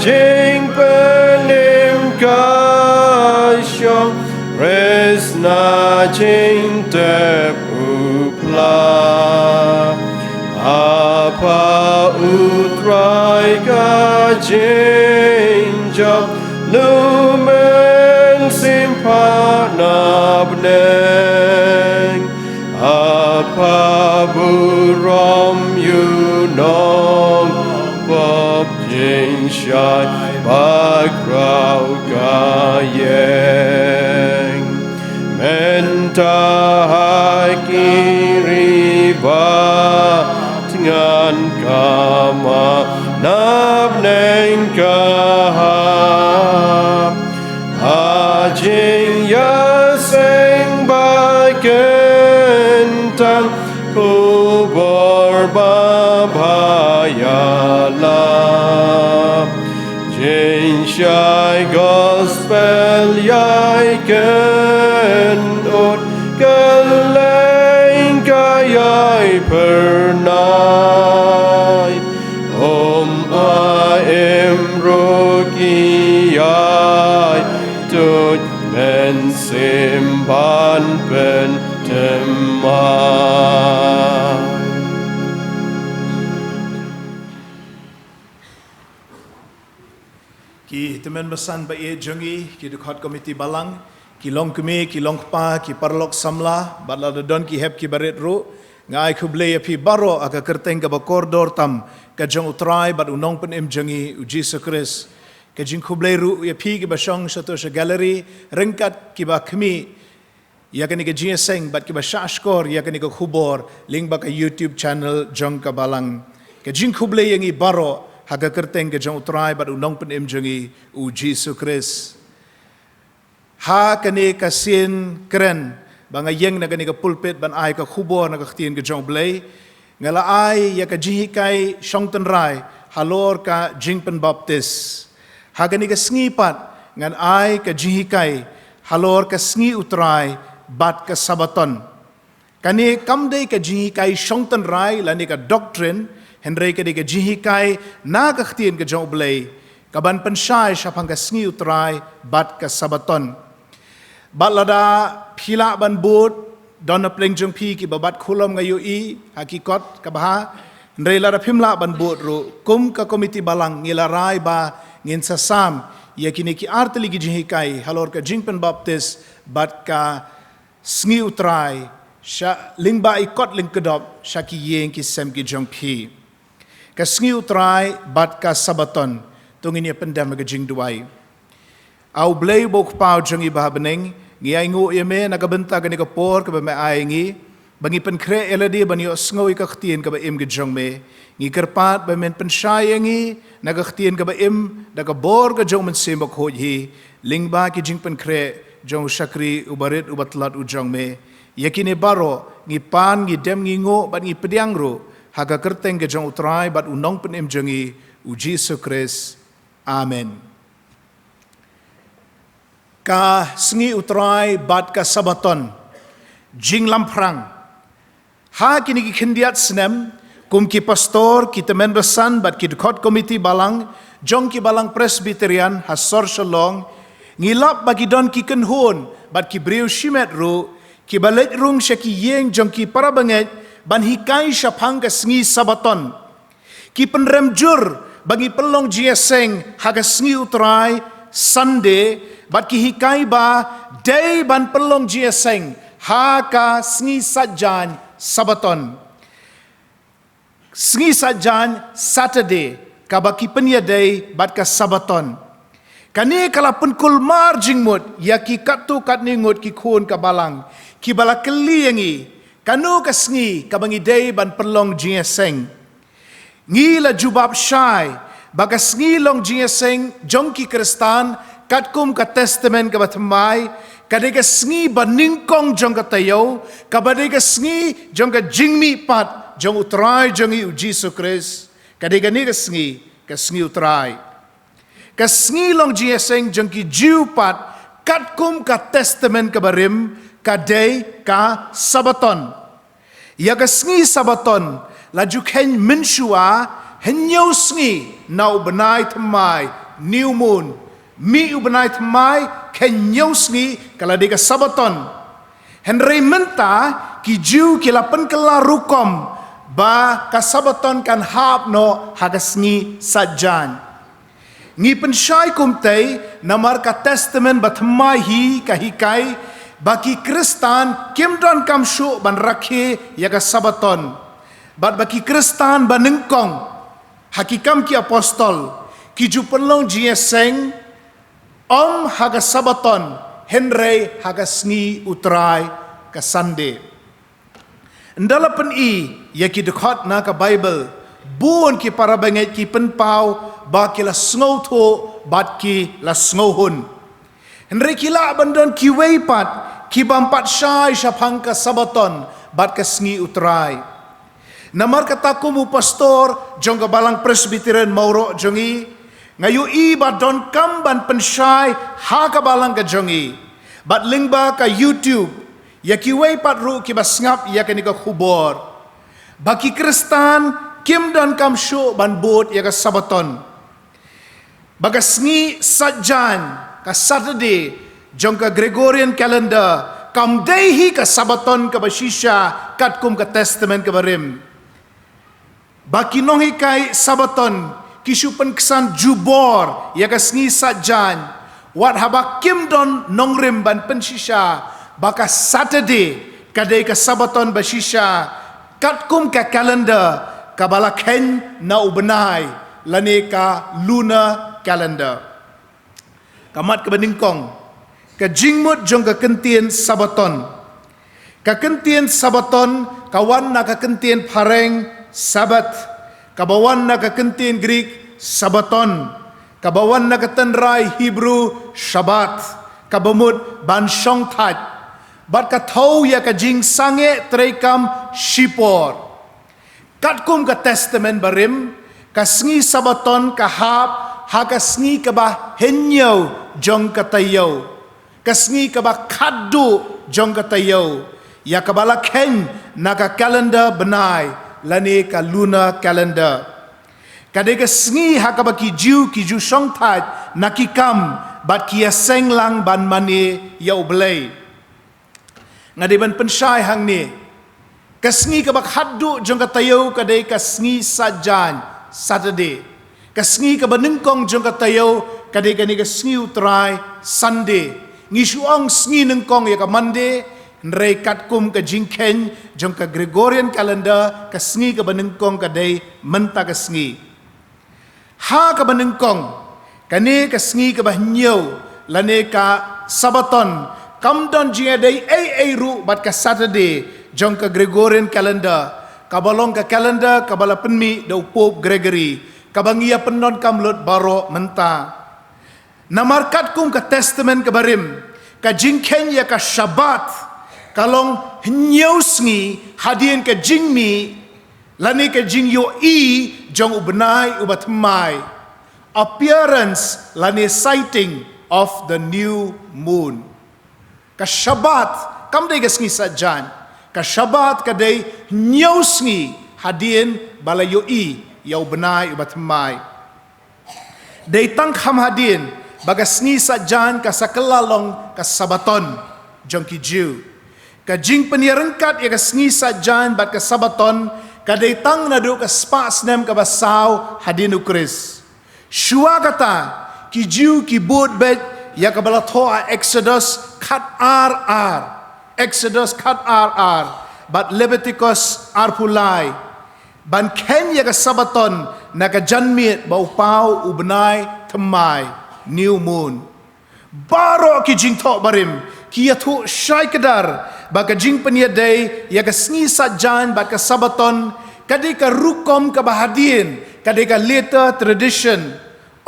jingpynim ka shong, rys na jingtep u phla. Ha pha U Trai ka jingjop, nu mynsiem pha na bneng. Ha pha burom ïa u nongpop, jingshai bakhraw ka ïeng. Mynta ha ki ri ba thngan ka ma Shai gospel ïai kynnoh, kylleng ka ïai pyrnai. Ym a im ruh ki ïai tuid, mynsiem ban pynthymmai. Ki tymmen basan ba ïeit jong ngi, ki dkhot komiti balang, ki longkmie, ki longkpa, ki paralok samla, bad lada don ki hep ki barit ruh, nga ai khublei ïa phi baroh ha ka kyrteng kaba kordor tam ka jong U Trai bad U Nongpynim jong ngi U Jisu Khrist. Ka jingkhublei ruh ïa phi kiba shong shato sha gallery, ryngkat kiba khmih ïa kane ka jingïaseng bad kiba shahshkor ïa kane ka khubor lyngba ka YouTube channel jong ka balang. Ka jingkhublei ïa ngi baroh ha ka kyrteng ka jong U Trai bad U Nongpynim jong ngi U Jisu Khrist. Ha kane ka sien kren ba nga ïeng na kane ka pulpit ban ai ka khubor na ka ktien ka jong U Blei, nga la ai ïa ka jinghikai shong tynrai halor ka jingpynbaptis. Ha kane ka sngi pat ngan ai ka jinghikai halor ka sngi U Trai bad ka Sabaton. Kane kam dei ka jinghikai shong tynrai lane ka doctrine, hynrei ka dei ka jinghikai na ka ktien ka jong U Blei, ka ban pynshai shaphang ka sngi U Trai bad ka Sabaton. Bad lada phi lah ban bud, don na pdeng jong phi kiba bat khulom nga ïohi ha ki kot kaba ha. Hynrei lada phim lah ban bud ruh, kum ka komiti balang ngi la rai ba ngin sa sam ïa kine ki artylli ki jinghikai halor ka jingpynbaptis bad ka sngi U Trai, sha lyngba i kot lyngkdop sha ki ïing ki sem ki jong phi. Ka sngi U Trai bad ka Sabaton, to ngin ïa pyndem ha ka jingduwai. A U Blei uba U Kpa jong ngi ba ha bneng, ngi ainguh ïa me na ka bynta kane ka por kaba me ai ngi, ba ngi pynkhreh ïa lade ban ïohsngew ïa ka ktien kaba im ka jong me. Ngi kyrpad ba men pynshai ïa ngi na ka ktien kaba im da ka bor ka jong U Mynsiem Bakhuid hi, lyngba ki jingpynkhreh jong u shakri uba rit uba tlot u jong me. Ïa kine baroh ngi pan, ngi dem, ngi nguh bad ngi pdiang ruh ha ka kyrteng ka jong U Trai bad U Nongpynim jong ngi U Jisu Khrist. Amen. Ka sngi U Trai bad ka Sabaton. Jinglamphrang. Ha kine ki khyndiat snem, kum ki pastor, ki tymmen basan bad ki dkhot komiti balang jong ki balang Presbyterian ha sor Shillong, ngi lap ba ki don ki kynhun bad ki briew shimet ruh kiba leit rung sha ki ïing jong ki para bangeit ban hikai shaphang ka sngi Sabaton. Ki pynrem jur ba ngi pynlong jingïaseng ha ka sngi U Trai, Sunday, bad ki hikai ba dei ban pynlong jingïaseng ha ka sngi Saitjaiñ, Sabaton. Sngi Saitjaiñ, Saturday, kaba ki pynïadei bad ka Sabaton. Kane ka la pynkulmar jingmut ïa ki katto katne ngut ki khun ka balang kiba la kylli ïa ngi, kano ka sngi kaba ngi dei ban pynlong jingïaseng. Ngi la jubab shai ba ka sngi long jingïaseng jong ki Khristan katkum ka Testament kaba thymmai, ka dei ka sngi ba nyngkong jong ka taïew, kaba dei ka sngi jong ka jingmihpat jong U Trai jong ngi U Jisu Khrist. Ka dei kane ka sngi, ka sngi U Trai. Ka sngi long jingïaseng jong ki Jiw pat katkum ka Testament kaba rim, ka dei ka Sabaton. Ïa ka sngi Sabaton la ju kheiñ mynshuwa hynñiew sngi na u bnai thymmai, new moon. Mih u bnai thymmai, kheiñ hynñiew sngi, ka la dei ka Sabaton. Hynrei mynta ki Jiw ki la pynkylla rukom ba ka Sabaton kan hap noh ha ka sngi Saitjaiñ. Ngi pynshai kumtei namar ka Testament ba thymmai hi ka hikai ba ki Khristan kim donkam shuh ban rakhe ïa ka Sabaton. Bad ba ki Khristan ba nyngkong ha ki Kam ki Apostol ki ju pynlong jingïaseng ym ha ka Sabaton hynrei ha ka sngi U Trai, ka Sunday. Ynda la pyni ïa ki dkhot na ka Baibl, bun ki para bangeit ki pynpaw ba ki la sngewthuh bad ki la sngewhun. Hynrei ki lah ban don kiwei pat ki bym pat shai shaphang ka Sabaton bad ka sngi U Trai. Namar kata kum u pastor jong ka Balang Presbyterian Mawroh jong ngi, Nga ïohi ba donkam ban pynshai ha ka balang ka jong ngi bad lyngba ka YouTube ïa kiwei pat ruh kiba sngap ïa kane ka khubor ba ki Khristan kim donkam shuh ban bud ïa ka Sabaton. Ba ka sngi Saitjaiñ, ka Saturday jong ka Gregorian calendar, kam dei hi ka Sabaton kaba shisha katkum ka Testament kaba rim. Ba ki nonghikai Sabaton ki shu pynksan jubor ïa ka sngi Saitjaiñ, wat haba kim don nongrim ban pynshisha ba ka Saturday ka dei ka Sabaton ba shisha katkum ka calendar kaba la kheiñ na u bnai lane ka lunar calendar. Ka mat kaba nyngkong, ka jingmut jong ka kyntien Sabaton. Ka kyntien Sabaton ka wan na ka kyntien phareng Sabbath, kaba wan na ka kyntien Greek Sabaton, kaba wan na ka tynrai Hebrew Shabbat, kaba mut ban shongthait, bad ka thew ïa ka jingsangeh treikam shipor. Katkum ka Testament barim, ka sngi Sabaton ka hap ha ka sngi kaba hynñiew jong ka taïew, ka sngi kaba khatduh jong ka taïew, ïa kaba la kheiñ na ka calendar bnai lane ka lunar calendar. Ka dei ka sngi ha kaba ki Jiw ki ju shongthait na ki kam bad ki ïaseng lang ban mane ïa U Blei. Nga dei ban pynshai hangne, ka sngi kaba khatduh jong ka taïew ka dei ka sngi Saitjaiñ, Saturday. Ka sngi kaba nyngkong jong ka taïew ka dei kane ka sngi U Trai, Sunday. Ngi shu ong sngi nyngkong ïa ka Monday, hynrei katkum ka jingkheiñ jong ka Gregorian calendar, ka sngi kaba nyngkong ka dei mynta ka sngi. Ha kaba nyngkong, kane ka sngi kaba hynñiew lane ka Sabaton kam don jingïadei ei ei ruh bad ka Saturday jong ka Gregorian calendar, kaba long ka calendar kaba la pynmih da u Pope Gregory, kaba ngi ïa pyndonkam lut baroh mynta. Namar katkum ka Testament kaba rim, ka jingkheiñ ïa ka Shabbat ka long hynñiew sngi hadien ka jingmih lane ka jingïohi jong u bnai uba thymmai, appearance lane sighting of the new moon. Ka Shabbat kam dei ka sngi Saitjaiñ, ka Shabbat ka dei hynñiew sngi hadien ba la ïohi ïa u bnai uba thymmai. Dei tang kham hadien ba ka sngi Saitjaiñ ka sa kylla long ka Sabaton jong ki Jiw. Ka jingpynïaryngkat ïa ka sngi Saitjaiñ bad ka Sabaton ka dei tang naduh ka spah snem kaba saw hadien U Khrist. Shuwa kata, ki Jiw ki bud beit ïa kaba la thoh ha Exodus khat ar ar, Exodus khat ar ar bad Leviticus arphew lai, ban kheiñ ïa ka Sabaton na ka janmiet ba u paw u bnai thymmai, new moon. Baroh ki jingthoh barim ki ïathuh shai kdar ba ka jingpynïadei ïa ka sngi Saitjaiñ bad ka Sabaton ka dei ka rukom kaba hadien, ka dei ka later tradition,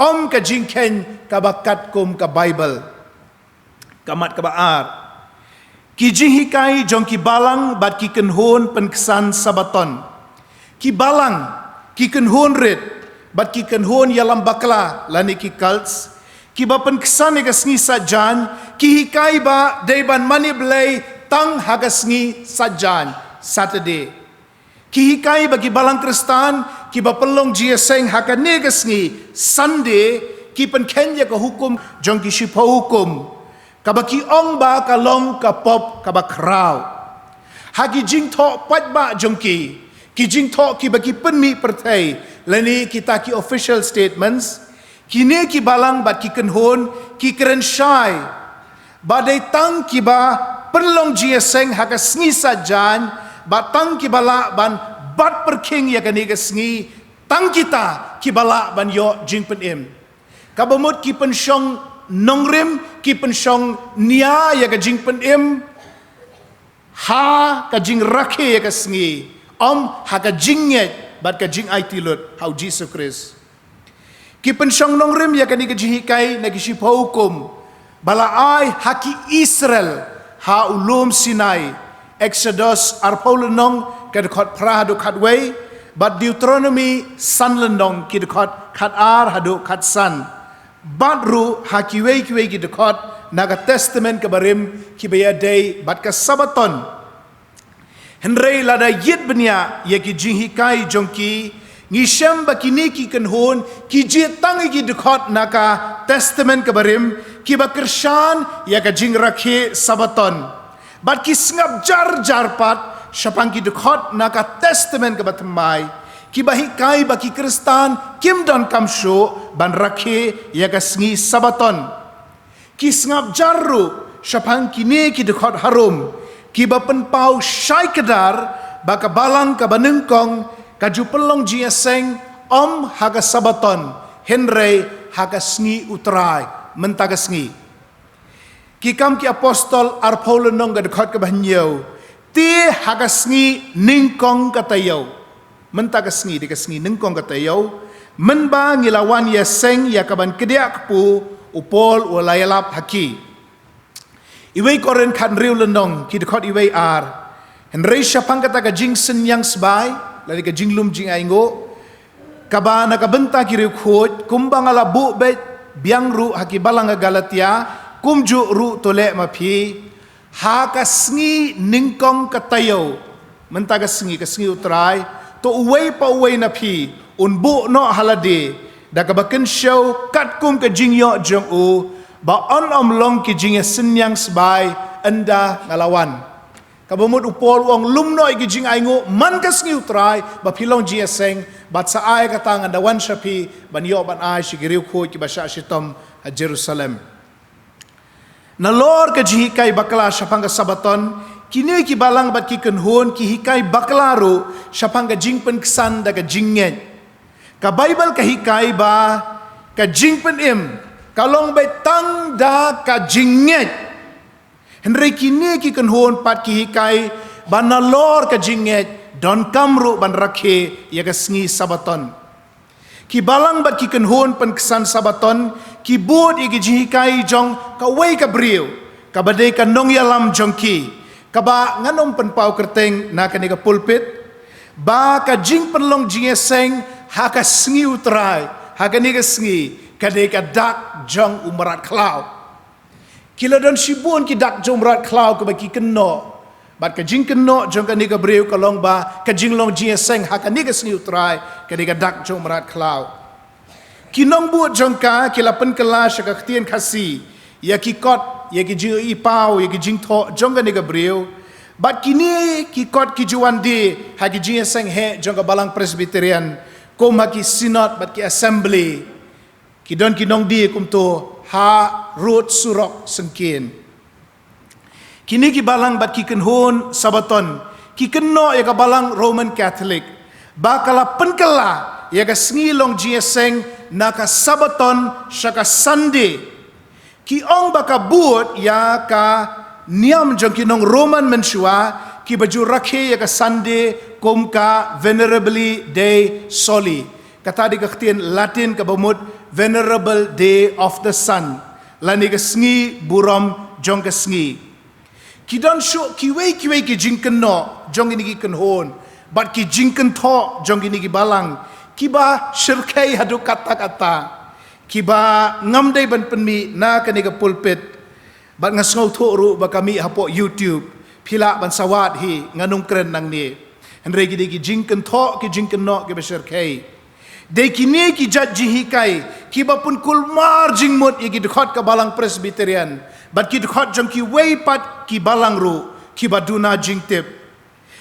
ym ka jingkheiñ kaba katkum ka Baibl. Ka mat kaba ar, ki jinghikai jong ki balang bad ki kynhun pynksan Sabaton. Ki balang, ki kynhun rit bad ki kynhun ïalam bakla lane ki cults kiba pynksan ïa ka sngi Saitjaiñ ki hikai ba dei ban mane Blei tang ha ka sngi Saitjaiñ, Saturday. Ki hikai ba ki balang Khristan kiba pynlong jingïaseng ha kane ka sngi, Sunday, ki pynkheiñ ïa ka hukum jong ki shiphew hukum, kaba ki ong ba ka long ka pop kaba khraw. Ha ki jingthoh paidbah jong ki, ki jingthoh kiba ki pynmih pyrthei lane kita ki official statements, kine ki balang bad ki kynhun ki kren shai ba dei tang kiba pynlong jingïaseng ha ka sngi Saitjaiñ bad tang kiba lah ban bat pyrkhing ïa kane ka sngi, tang kita kiba lah ban ïoh jingpynim. Kaba mut ki pynshong nongrim, ki pynshong nia ïa ka jingpynim ha ka jingrakhe ïa ka sngi, ym ha ka jingngeit bad ka jingaiti lut ha U Jisu Khrist. Ki pynshong nongrim ïa kane ka jinghikai na ki shiphew hukum ba la ai ha ki Israel ha u lum Sinai, Exodus arphew lynnong, ka dkhot phra haduh khatwei, Bad Deuteronomi san lynnong, ki dkhot khat ar haduh khat san. Bad ruh ha kiwei kiwei ki dkhot na ka Testament kaba rim kiba ïadei bad ka Sabaton. Hynrei lada ïit bniah ïa ki jinghikai jong ki, ngi shem ba kine ki kynhun ki jied tang ïa ki dkhot na ka Testament kaba rim kiba kyrshan ïa ka jingrakhe Sabaton. Bad ki sngap jar jar pat shaphang ki dkhot na ka Testament kaba thymmai, kiba hikai ba ki Khristan kim donkam shuh ban rakhe ïa ka sngi Sabaton. Ki sngap jar ruh shaphang kine ki dkhot harum, kiba pynpaw shai kdar ba ka balang kaba nyngkong ka ju pynlong jingïaseng ym ha ka Sabaton, hynrei ha ka sngi U Trai, mynta ka sngi. Ki Kam ki Apostol arphew lynnong ka dkhot kaba hynñiew, te ha ka sngi nyngkong ka taïew. Mynta ka sngi dei ka sngi nyngkong ka taïew, mynba ngi la wan ïaseng ïa ka ban kdiah kpu, u Paul u la ïalap ha ki. Iwei Korinth khathynriew lynnong, ki dkhot iwei ar. Hynrei shaphang kata ka jingsynñiang sbai, lane ka jinglum jingainguh, kaba na ka bynta ki riewkhuid, kumba nga la buh beit biang ruh ha ki balang ha Galatia, kumjuh ruh to leh ma phi, ha ka sngi nyngkong ka taïew, mynta ka sngi, ka sngi U Trai, to uwei pa uwei na phi un buh noh ha lade da kaba kynshew katkum ka jingïoh jong u, ba yn ym long ki jingïasynñiang sbai ynda nga la wan. Kaba mut u Paul u ong lum noh ïa ki jingainguh man ka sngi U Trai ba phi long jingïaseng, bad sa ai kata ngan da wan sha phi ban ïoh ban ai sha ki riewkhuid kiba shah shitom ha Jerusalem. Nalor ka jinghikai bakla shaphang ka Sabaton, kine ki balang bad ki kynhun ki hikai bakla ruh shaphang ka jingpynksan da ka jingngeit. Ka Baibl ka hikai ba ka jingpynim ka long beit tang da ka jingngeit. Hynrei kine ki kynhun pat ki hikai ba nalor ka jingngeit donkam ruh ban rakhe ïa ka sngi Sabaton. Ki balang bad ki kynhun pynksan Sabaton ki bud ïa ki jinghikai jong kawei ka briew kaba dei ka nongïalam jong ki, kaba ngan ym pynpaw kyrteng na kane ka pulpit, ba ka jingpynlong jingïaseng ha ka sngi U Trai, ha kane ka sngi, ka dei ka dak jong u mrad khlaw. Ki la don shibun ki dak jong u mrad khlaw kaba ki kynnoh. Bad ka jingkynnoh jong kane ka briew ka long ba ka jinglong jingïaseng ha kane ka sngi U Trai ka dei ka dak jong u mrad khlaw. Ki nongbud jong ka ki la pynkylla sha ka ktien Khasi ïa ki kot, ïa ki jingïohipaw, ïa ki jingthoh jong kane ka briew. Bad kine ki kot ki ju wan die ha ki jingïaseng heh jong ka Balang Presbyterian, kum ha ki synod bad ki assembly. Ki don ki nongdie kumto ha rud surok syngkien. Kine ki balang bad ki kynhun Sabaton ki kynnoh ïa ka Balang Roman Catholic ba ka la pynkylla ïa ka sngi long jingïaseng na ka Sabaton sha ka Sunday. Ki ong ba ka bud ïa ka niam jong ki nong Roman mynshuwa kiba ju rakhe ïa ka Sunday kum ka Venerabili Dei Soli. Kata dei ka ktien Latin kaba mut Venerable Day of the Sun, lane ka sngi burom jong ka sngi. Ki don shuh kiwei kiwei ki jingkynnoh jong kine ki kynhun bad ki jingkynthoh jong kine ki balang kiba shyrkhei haduh katta katta, kiba ngam dei ban pynmih na kane ka pulpit. Bad nga sngewthuh ruh ba ka mih hapoh YouTube, phi lah ban sa wad hi, ngan ym kren nangne. Hynrei ki dei ki jingkynthoh ki jingkynnoh kiba shyrkhei. Dei kine ki jait jinghikai kiba pynkulmar jingmut ïa ki dkhot ka Balang Presbyterian bad ki dkhot jong kiwei pat ki balang ruh kiba duna jingtip.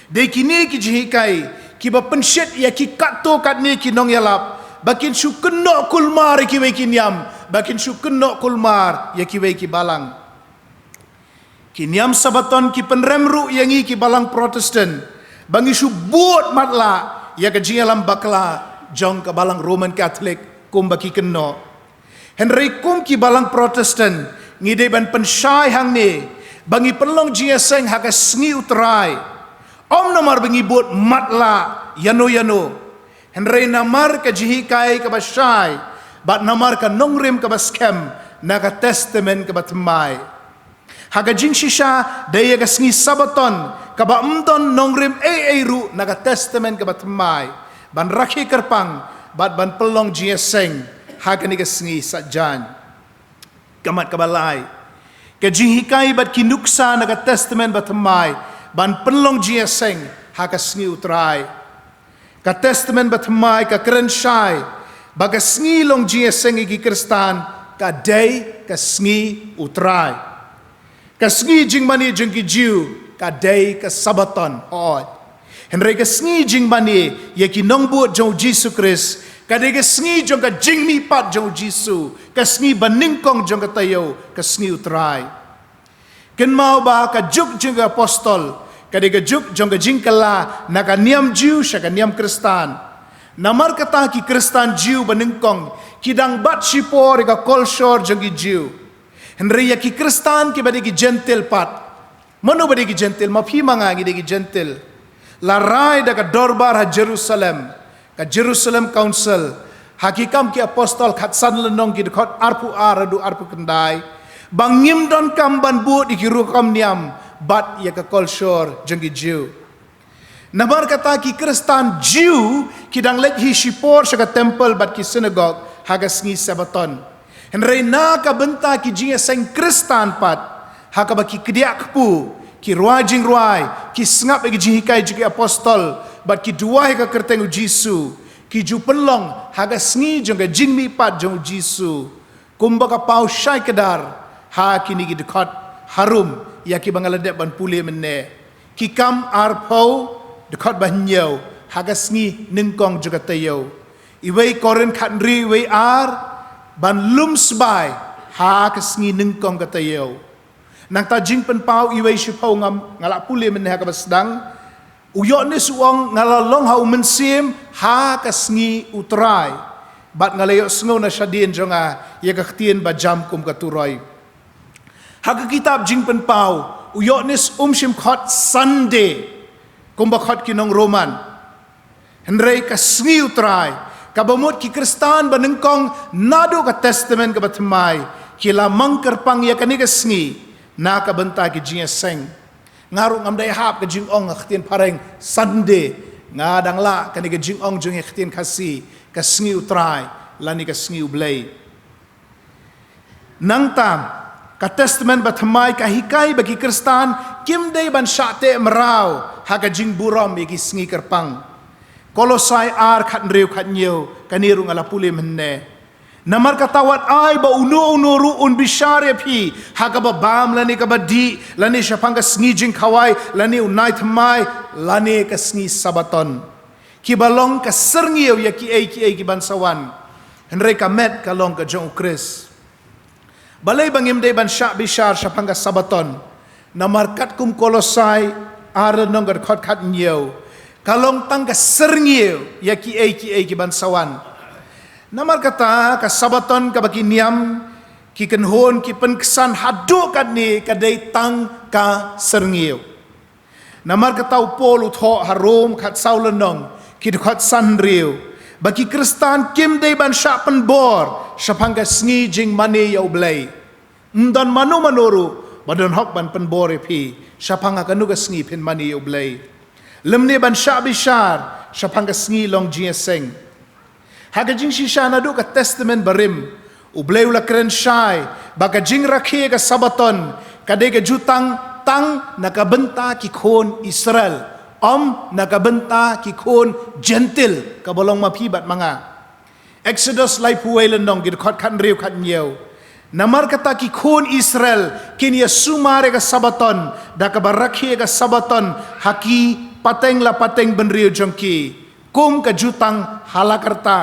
Dei kine ki jinghikai kiba pynshit ïa ki katto katne ki nongïalap ba kin shu kynnoh kulmar ïa kiwei ki niam, ba kin shu kynnoh kulmar ïa kiwei ki balang. Ki niam Sabaton ki pynrem ruh ïa ngi ki balang Protestant ba ngi shu bud matlah ïa ka jingïalam bakla jong ka Balang Roman Catholic kumba ki kynnoh. Hynrei kum ki balang Protestant ngi dei ban pynshai hangne ba ngi pynlong jingïaseng ha ka sngi U Trai, ym namar ba ngi bud matlah ïano ïano, hynrei namar ka jinghikai kaba shai bad namar ka nongrim kaba skhem na ka Testament kaba thymmai. Ha ka jingshisha dei ïa ka sngi Sabaton kaba ym don nongrim ei ei ruh na ka Testament kaba thymmai. ban rakhe kyrpang bad ban pynlong jingïaseng ha kane ka sngi Saitjaiñ. Ka mat kaba lai, ka jinghikai bad ki nuksa na ka Testament Bathymmai ban pynlong jingïaseng ha ka sngi U Trai. Ka Testament Bathymmai ka kren shai ba ka sngi long jingïaseng ïa ki Khristan ka dei ka sngi U Trai. Ka sngi jingmane jong ki Jiw ka dei ka Sabaton, hooid. Hynrei ka sngi jingmane ïa ki nongbud jong U Jisu Khrist ka dei ka sngi jong ka jingmihpat jong U Jisu, ka sngi banyngkong jong ka taïew, ka sngi U Trai. Kynmaw ba ka juk jong ki apostol ka dei ka juk jong ka jingkylla na ka niam Jiw sha ka niam Khristan. Namar kata ki Khristan Jiw banyngkong ki dang bat shipor ïa ka kolshor jong ki Jiw. Hynrei ïa ki Khristan kiba dei ki Jentil pat. Mano ba dei ki Jentil? Ma phi ma nga ngi dei ki Jentil. La rai da ka dorbar ha Jerusalem, ka Jerusalem Council, ha Ki Kam ki Apostol khatsan lynnong, ki dkhot arphew ar haduh arphew khyndai, ba ngim donkam ban bud ïa ki rukom niam bad ïa ka kolshor jong ki Jiw. Namar kata ki Khristan Jiw ki dang leit hi shipor sha ka temple bad ki synagog ha ka sngi Sabaton. Hynrei na ka bynta ki jingïaseng Khristan pat, ha kaba ki kdiah kpu, ki rwai jingrwai, ki sngap ïa ki jinghikai jong ki apostol bad ki duwai ha ka kyrteng U Jisu, ki ju pynlong ha ka sngi jong ka jingmihpat jong U Jisu. Kumba ka paw shai kdar ha kine ki dkhot harum ïa kiba nga la dep ban pule mynne. Ki Kam arphew, dkhot ba hynñiew, ha ka sngi nyngkong jong ka taïew. Iwei Korinth khathynriew, iwei ar, ban lum sbai ha ka sngi nyngkong ka taïew. Nangta Jingpynpaw iwei shiphew, ngam, nga la pule mynne ha kaba sdang. U Ïoannis u ong, nga la long ha U Mynsiem ha ka sngi U Trai, bad nga la ïohsngew na shadien jong nga ïa ka ktien ba jam kum ka turoi. Ha ka kitab Jingpynpaw, u Ïoannis um shym khot Sunday kumba khot ki nong Roman. Hynrei ka sngi U Trai, kaba mut ki Khristan banyngkong naduh ka Testament kaba thymmai ki la mang kyrpang ïa kane ka sngi na ka bynta ki jingïaseng. Nga ruh ngam dei hap ka jingong ha ka ktien phareng Sunday. Nga dang lah kane ka jingong jong ïa ka ktien Khasi, ka sngi U Trai lane ka sngi U Blei. Nangta ka Testament Bathymmai ka hikai ba ki Khristan kim dei ban shah teh mraw ha ka jingburom ïa ki sngi kyrpang. Kolosai ar, khathynriew, khathynñiew, kane ruh nga la pule mynne. Namar kata wat ai ba uno uno ruh un bishar ïa phi ha kaba bam lane kaba dih, lane shaphang ka sngi jingkhawai, lane u nai thymmai, lane ka sngi Sabaton, kiba long ka syrngiew ïa kiei kiei kiban sa wan. Hynrei ka met ka long ka jong U Khrist. Balei ba ngim dei ban shah bishar shaphang ka Sabaton? Namar katkum Kolosai ar lynnong, ka dkhot khathynñiew, ka long tang ka syrngiew ïa kiei kiei kiban sa wan. Namar kata ka Sabaton kaba ki niam, ki kynhun, ki pynksan haduh katne ka dei tang ka syrngiew. Namar kata u Paul u thoh ha Rom khatsaw lynnong, ki dkhot sanhynriew, ba ki Khristan kim dei ban shah pynbor shaphang ka sngi jingmane ïa U Blei. Ym don mano mano ruh ba don hok ban pynbor ïa phi shaphang ha kano ka sngi phin mane ïa U Blei, lymne ban shah bishar shaphang ka sngi long jingïaseng. Ha ka jingshisha, naduh ka Testament Barim, U Blei u la kren shai ba ka jingrakhe ka Sabaton ka dei ka jutang tang na ka bynta ki khun Israel, ym na ka bynta ki khun Jentil, kaba long ma phi bad ma nga. Exodus laiphew wei lynnong, ki dkhot khathynriew, khathynñiew. Namar kata ki khun Israel kin ïa sumar ïa ka Sabaton da kaba rakhe ïa ka Sabaton ha ki pateng la pateng bynriew jong ki, kum ka jutang ha la ka rta.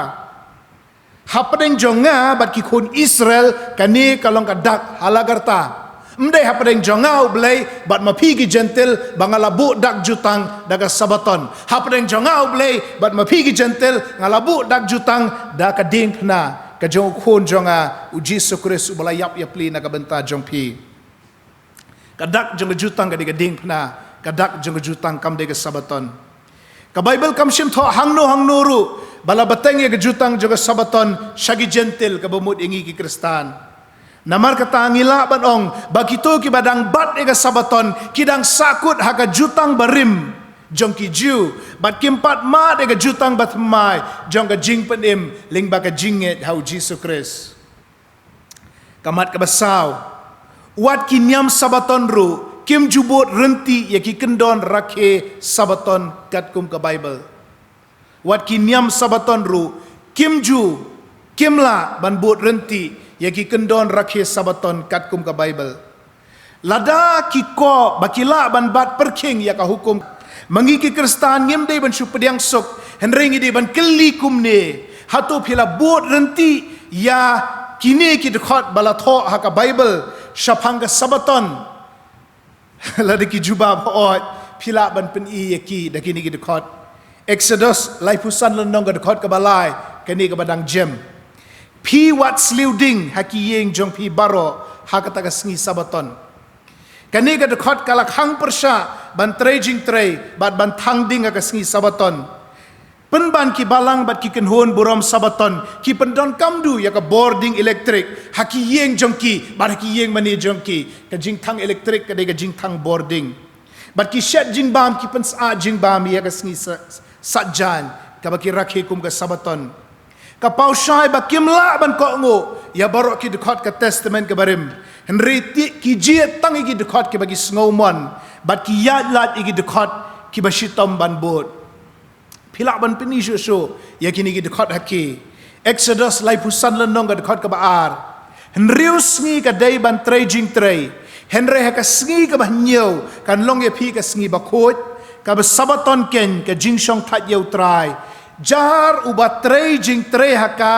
Hapdeng jong nga bad ki khun Israel, kane ka long ka dak ha la ka rta. Ym dei hapdeng jong nga U Blei bad ma phi ki Jentil ba nga la buh dak jutang da ka Sabaton. Hapdeng jong nga U Blei bad ma phi ki Jentil nga la buh dak jutang da ka diengphna ka jong U Khun jong nga U Jisu Khrist, uba la ïap ïapli na ka bynta jong phi. Ka dak jong ka jutang ka dei ka diengphna, ka dak jong ka jutang kam dei ka Sabaton. Ka Baibl kam shym thoh hangno hangno ruh ba la bteng ïa ka jutang jong ka Sabaton sha ki Jentil, kaba mut ïa ngi ki Khristan. Namar kata ngi lah ban ong ba kito kiba dang bat ïa ka Sabaton ki dang sahkut ha ka jutang barim. jong ki Jiw, bad kim pat mad ïa ka jutang bathymmai jong ka jingpynim lyngba ka jingngeit ha u Jisu Khrist. Ka mat kaba saw, wat ki niam Sabaton ruh kim ju bud rynti ïa ki kyndon rakhe Sabaton katkum ka Baibl. Wat ki niam Sabaton ruh kim ju, kim lah ban bud rynti ïa ki kyndon rakhe Sabaton katkum ka Baibl. Lada ki kwah ba ki lah ban bat pyrkhing ïa ka hukum, ma ngi ki Khristan ngim dei ban shu pdiang suk, hynrei ngi dei ban kylli kumne: Hato phi la bud rynti ïa kine ki dkhot ba la thoh ha ka Baibl shaphang ka Sabaton? Lada ki jubab hooid, phi lah ban pyni ïa ki da kine ki dkhot. Exodus laiphew san lynnong ka dkhot kaba lai, kane kaba dang jem: Phi wat sliew ding ha ki ïing jong phi baroh ha kata ka sngi Sabaton. Kane ka dkhot ka la khang pyrshah ban trei jingtrei bad ban thang ding ha ka sngi Sabaton. Pynban ki balang bad ki kynhun burom Sabaton ki pyndonkam duh ïa ka bording elektrik ha ki ïing jong ki bad ha ki ïing mane jong ki. Ka jingthang elektrik ka dei ka jingthang bording. Bad ki shet jingbam, ki pynsah jingbam ïa ka sngi sa-, Saitjaiñ kaba ki rakhe kum ka Sabaton. Ka paw shai ba kim lah ban kohnguh ïa baroh ki dkhot ka Testament kaba rim, hynrei ki jied tang ïa ki dkhot kiba ki sngewmon bad ki ïaid lait ïa ki dkhot kiba shitom ban bud. Phi lah ban pyni shuh shuh ïa kine ki dkhot ha ki. Exodus laiphew san lynnong ka dkhot kaba ar: Hynriew sngi ka dei ban trei jingtrei, hynrei ha ka sngi kaba hynñiew kan long ïa phi ka sngi bakhuid, kaba Sabaton keiñ, ka jingshongthait ïa U Trai. Jar uba trei jingtrei ha ka,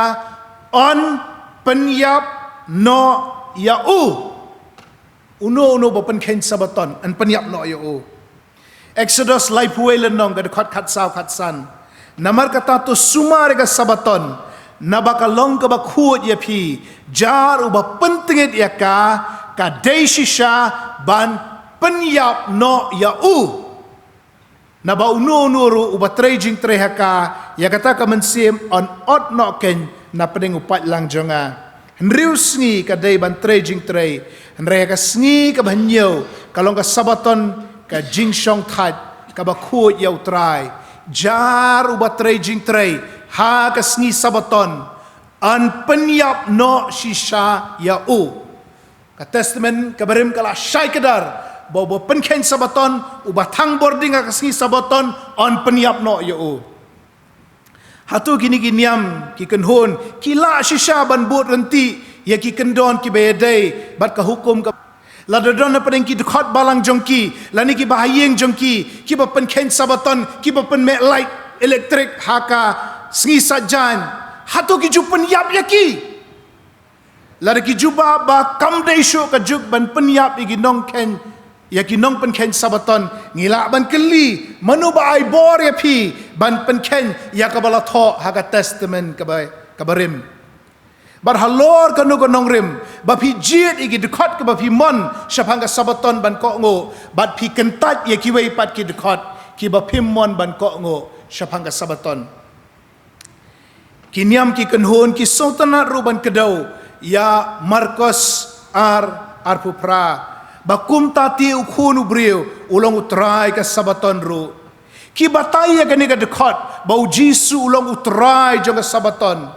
yn pynïap noh ïa u. Uno uno ba pynkheiñ Sabaton yn pynïap noh ïa u. Exodus laiphew wei lynnong ka dkhot khatsaw khatsan: Namar kata to sumar ïa ka Sabaton, naba ka long kaba khuid ïa phi. Jar uba pyntngit ïa ka, ka dei shisha ban pynïap noh ïa u. Naba uno uno ruh uba trei jingtrei ha ka, ïa kata ka mynsiem yn ot noh keiñ na pdeng u paidlang jong nga. Hynriew sngi ka dei ban trei jingtrei, hynrei ha ka sngi kaba hynñiew ka long ka Sabaton, ka jingshongthait kaba khuid ïa U Trai. Jar uba trei jingtrei ha ka sngi Sabaton, yn pynïap noh shisha ïa u. Ka Testament kaba rim ka la shai kdar ba uba pynkheiñ Sabaton, uba thang bording ha ka sngi Sabaton, yn pynïap noh ïa u. Hato kine ki niam, ki kynhun ki lah shisha ban bud rynti ïa ki kyndon kiba ïadei bad ka hukum ka, lada don na pdeng ki dkhot balang jong ki lane kiba ha ïing jong ki kiba pynkheiñ Sabaton, kiba pynmeh lait elektrik ha ka sngi Saitjaiñ? Hato ki ju pynïap ïa ki? Lada ki jubab ba kam dei shuh ka juk ban pynïap ïa ki nongkheiñ, ïa ki nongpynkheiñ Sabaton, ngi lah ban kylli: Mano ba ai bor ïa phi ban pynkheiñ ïa kaba la thoh ha ka Testament kaba, kaba rim? Bad halor kano ka nongrim ba phi jied ïa ki dkhot kiba phi mon shaphang ka Sabaton ban kohnguh, bad phi kyntait ïa kiwei pat ki dkhot kiba phim mon ban kohnguh shaphang ka Sabaton. Ki niam, ki kynhun ki sngewtynnat ruh ban kdew ïa Markos ar, arphew phra, ba kumta te u Khun u briew u long U Trai ka Sabaton ruh. Ki batai ïa kane ka dkhot ba U Jisu u long U Trai jong ka Sabaton.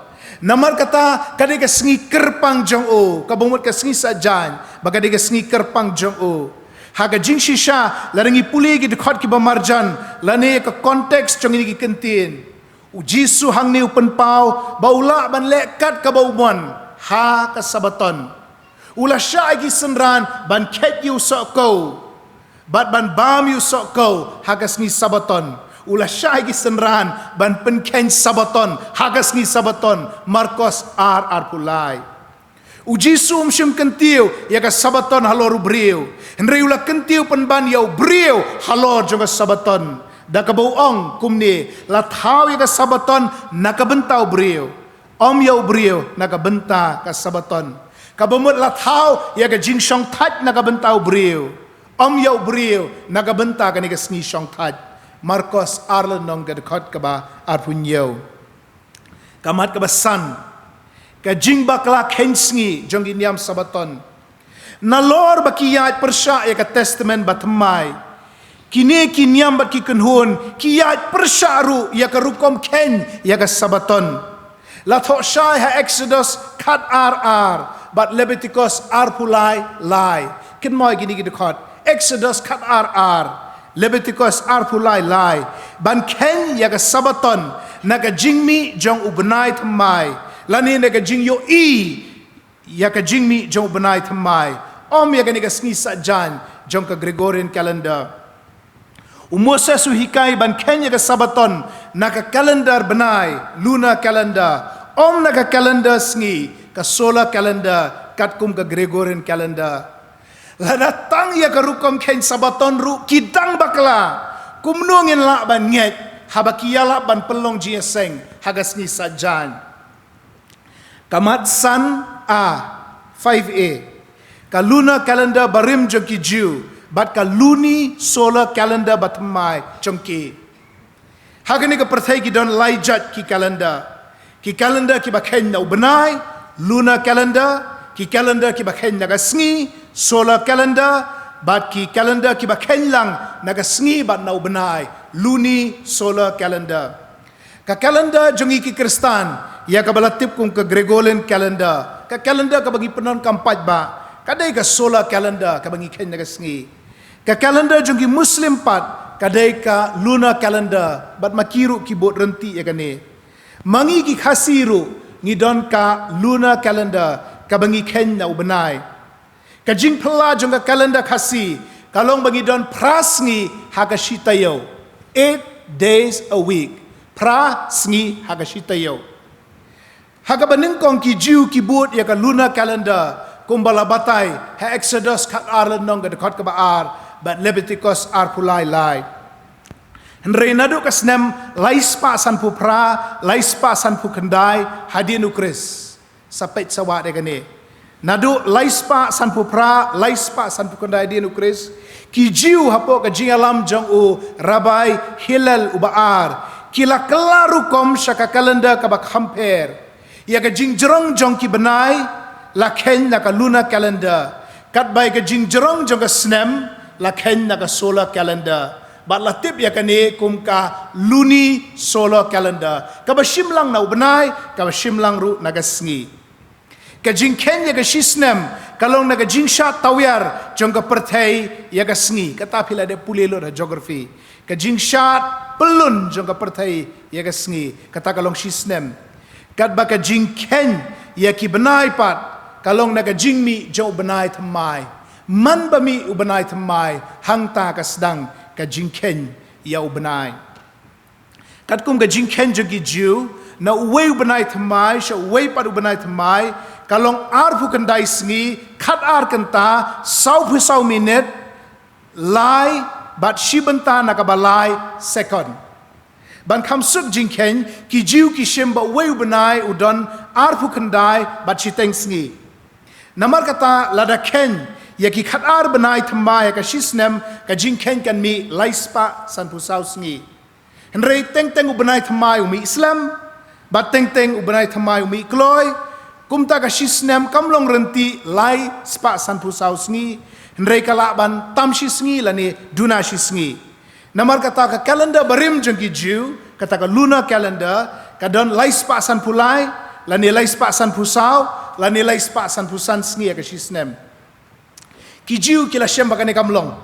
Namar kata ka dei ka sngi kyrpang jong u, kaba mut ka sngi Saitjaiñ, ba ka dei ka sngi kyrpang jong u. Ha ka jingshisha, lada ngi pule ki dkhot kiba marjan lane ka context jong kine ki kyntien, U Jisu hangne u pynpaw ba u lah ban leh kat kaba u mon ha ka Sabaton. U la shah ïa ki synran ban kheit ïa u sohkhew bad ban bam ïa u sohkhew ha ka sngi Sabaton. U la shah ïa ki synran ban pynkheiñ Sabaton ha ka sngi Sabaton. Markos ar, arphew lai. U Jisu um shym kyntiew ïa ka Sabaton halor u briew, hynrei u la kyntiew pynban ïa u briew halor jong ka Sabaton, da kaba u ong kumne: La thaw ïa ka Sabaton na ka bynta u briew, ym ïa u briew na ka bynta ka Sabaton. Kaba mut la thaw ïa ka jingshongthait na ka bynta u briew, ym ïa u briew na ka bynta kane ka sngi shongthait. Markos ar lynnong ka dkhot kaba arphew hynñiew. Ka mat kaba san, ka jingbakla kheiñ sngi jong ki niam Sabaton. Nalor ba ki ïaid pyrshah ïa ka Testament bathymmai, Kine ki niam bad ki kynhun ki ïaid pyrshah ruh ïa ka rukom kheiñ ïa ka Sabaton. La thoh shai ha Exodus khat ar ar bad Leviticus arphew lai lai. Kynmaw kine ki dkhot. Exodus khat ar ar, Leviticus arphew lai lai. Ban kheiñ ïa ka Sabaton na ka jingmih jong u bnai thymmai, lane na ka jingïohi ïa ka jingmih jong u bnai thymmai, ym ïa kane ka sngi saitjaiñ jong ka Gregorian calendar. U Moses u hikai ban kheiñ ïa ka Sabaton na ka calendar bnai, lunar calendar, ym na ka calendar sngi, ka solar calendar, katkum ka Gregorian calendar. Lada tang ïa ka rukom kheiñ Sabaton ruh ki dang bakla, kumno ngin lah ban ngeit haba ki ïalap ban pynlong jingïaseng ha ka sngi saitjaiñ? Ka mat san A, five A. Ka lunar calendar barim jong ki Jiw bad ka lunisolar calendar bathymmai jong ki. Ha kane ka pyrthei ki don lai jait ki calendar. Ki calendar kiba kheiñ na u bnai, lunar calendar, ki calendar kiba kheiñ na ka sngi, solar calendar, bad ki calendar kiba kheiñ lang na ka sngi bad na u bnai, lunisolar calendar. Ka calendar jong ngi ki Khristan, ïa kaba la tip kum ka Gregorian calendar, ka calendar kaba ngi pyndonkam paidbah, ka dei ka solar calendar kaba ngi kheiñ na ka sngi. Ka calendar jong ki Muslim pat ka dei ka lunar calendar, bad ma ki ruh ki bud ryntih ïa kane. Ma ngi ki Khasi ruh ngi don ka lunar calendar kaba ngi kheiñ na u bnai. Ka jingphylla jong ka calendar Khasi ka long ba ngi don phra sngi ha ka shi taïew. Eight days a week. Phra sngi ha ka shi taïew. Ha kaba nyngkong ki Jiw ki bud ïa ka lunar calendar kumba la batai ha Exodus khat ar lynnong ka dkhot kaba ar bad Leviticus arphew lai lai. Hynrei naduh ka snem lai spah sanphew phra, lai spah sanphew khyndai hadien u Khrist. Sa peit sa wad ïa kane. Naduh lai spah sanphew phra, lai spah sanphew khyndai hadien u Khrist, ki Jiw hapoh ka jingïalam jong u Rabbi Hillel uba ar, ki la kylla rukom sha ka calendar kaba kham pher. Ïa ka jingjrong jong ki bnai la kheiñ na ka lunar calendar, katba ïa ka jingjrong jong ka snem la kheiñ na ka solar calendar. Bad la tip ïa kane kum ka lunisolar calendar, kaba shim lang na u bnai, kaba shim lang ruh na ka sngi. Ka jingkheiñ ïa ka shi snem ka long na ka jingshad tawiar jong ka pyrthei ïa ka sngi. Kata phi la dep pule lut ha geography. Ka jingshad pyllun jong ka pyrthei ïa ka sngi, kata ka long shi snem. Katba ka jingkheiñ ïa ki bnai pat ka long na ka jingmih jong u bnai thymmai. Man ba mih u bnai thymmai, hangta ka sdang ka jingkheiñ ïa u bnai. Katkum ka jingkheiñ jong ki Jiw, na uwei u bnai thymmai sha uwei pat u bnai thymmai ka long arphew khyndai sngi, khat ar kynta, sawphew saw minit, lai bad shi bynta na kaba lai second. Ban kham suk jingkheiñ, ki Jiw ki shim ba uwei u bnai u don arphew khyndai bad shiteng sngi. Namar kata lada kheiñ ïa ki khat ar bnai thymmai ha ka shi snem, ka jingkheiñ kan mih lai spah sanphew saw sngi. Hynrei teng teng u bnai thymmai u mih slem, bad teng teng u bnai thymmai u mih kloi. Kumta ka shi snem kam long ryntih lai spah sanphew saw sngi, hynrei ka lah ban tam shi sngi lane duna shi sngi. Namar kata ka calendar barim jong ki Jiw, kata ka lunar calendar, ka don lai spah sanphew lai, lane lai spah sanphew saw, lane lai spah sanphew san sngi ha ka shi snem. Ki Jiw ki la shem ba kane kam long.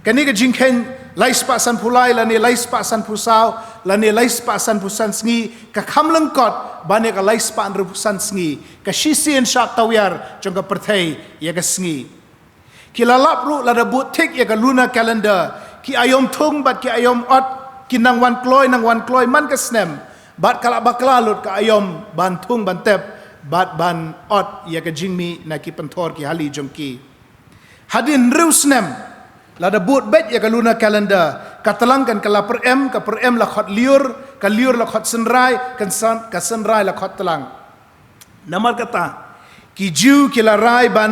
Kane ka jingkheiñ lai spah sanphew lai, lane lai spah sanphew saw, lane lai spah sanphew san sngi, ka kham lyngkot ban ïa ka lai spah hynriewphew san sngi, ka shisien shad tawiar jong ka pyrthei ïa ka sngi. Ki la lap ruh lada bud thik ïa ka lunar calendar, ki aïom thung bad ki aïom ot ki nang wan kloi, nang wan kloi man ka snem, bad ka la bakla lut ka aïom ban thung ban tep bad ban ot ïa ka jingmih na ki pynthor ki hali jong ki. Hadien hynriew snem lada bud beit ïa ka lunar calendar, ka tlang kan kylla pyrem, ka pyrem la khot lyiur, ka lyiur la khot synrai, kan san-, ka synrai la khot tlang. Namar kata ki Jiw ki la rai ban,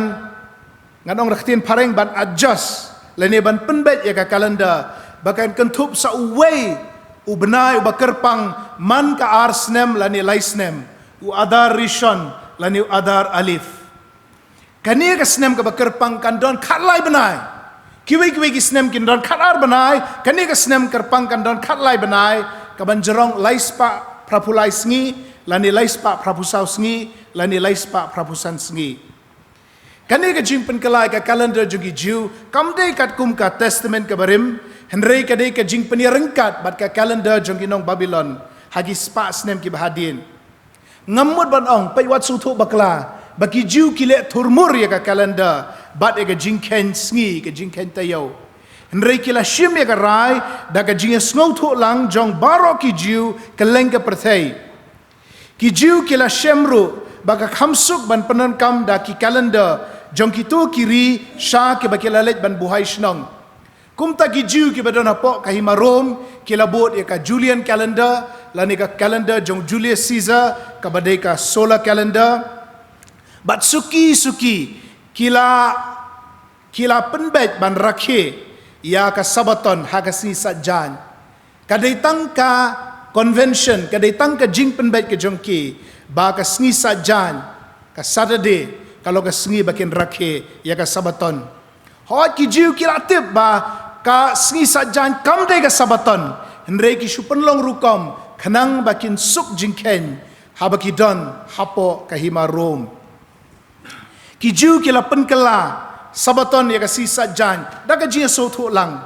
ngan ong da ka ktien phareng, ban adjust lane ban pynbeit ïa ka calendar ba kan kynthup sa uwei u bnai uba kyrpang man ka ar snem lane lai snem, u Adar Rishon lane u Adar Alif. Kane ka snem kaba kyrpang kan don khatlai bnai. Kiwei kiwei ki snem kin don khatar bnai, kane ka snem kyrpang kan don khatlai bnai, ka ban jrong laispah phraphew lai sngi, lane laispah phraphew saw sngi, lane laispah phraphew san sngi. Kane ka jingpynkylla ïa ka calendar jong ki Jiw kam dei katkum ka Testament ka barim, hynrei ka dei ka jingpynïaryngkat bad ka calendar jong ki nong Babilon ha ki spah snem ki bahadien. Ngam mut ban ong, peit wat sngewthuh bakla ba ki Jiw ki leh thurmur ïa ka calendar bad ïa ka jingkheiñ sngi, ka jingkheiñ taïew. Hynrei ki la shim ïa ka rai da ka jingïasngewthuh lang jong baroh ki Jiw kylleng ka pyrthei. Ki Jiw ki la shem ruh ba ka kham suk ban pyndonkam da ki calendar jong kito ki ri sha kiba ki la leit ban buhai shnong. Kumta ki Jiw kiba don hapoh ka hima Rom ki la bud ïa ka Julian calendar, lane ka calendar jong Julius Caesar, kaba dei ka solar calendar. Bad suki suki ki la ki la pynbeit ban rakhe ïa ka Sabaton ha ka sngi Saitjaiñ. Ka dei tang ka convention, ka dei tang ka jingpynbeit ka jong ki ba ka sngi Saitjaiñ, ka Saturday, ka long ka sngi ba kin rakhe ïa ka Sabaton. Hooid, ki Jiw ki la tip ba ka sngi Saitjaiñ kam dei ka Sabaton, hynrei ki shu pynlong rukom khnang ba kin suk jingkheiñ haba ki don hapoh ka hima Rom. Ki Jiw ki la pynkylla Sabaton ïa ka sngi Saitjaiñ da ka jingïasngewthuh lang.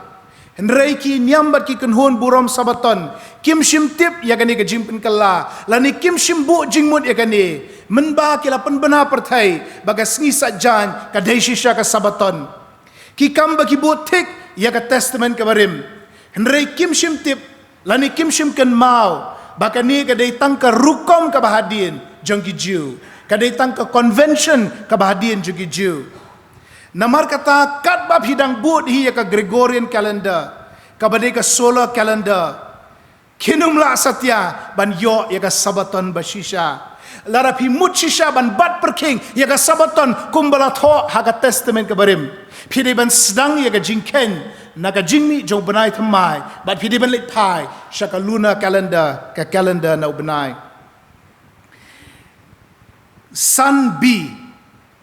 Hynrei ki niam bad ki kynhun burom Sabaton kim shym tip ïa kane ka jingpynkylla, lane kim shym buh jingmut ïa kane, mynba ki la pynbna pyrthei ba ka sngi Saitjaiñ ka dei shisha ka Sabaton. Ki kam ba ki bud thik ïa ka Testament ka barim, hynrei kim shym tip lane kim shym kynmaw ba kane ka dei tang ka rukom kaba hadien jong ki Jiw, ka dei tang ka convention kaba hadien jong ki Jiw. Namar kata, katba phi dang bud hi ïa ka Gregorian calendar, kaba dei ka solar calendar, kynum lah satia ban ïoh ïa ka Sabaton ba shisha. Lada phi mut shisha ban bat pyrkhing ïa ka Sabaton kumba la thoh ha ka Testament ka barim, phi dei ban sdang ïa ka jingkheiñ na ka jingmih jong u bnai thymmai, bad phi dei ban leit phai sha ka lunar calendar, ka calendar na u bnai. San B,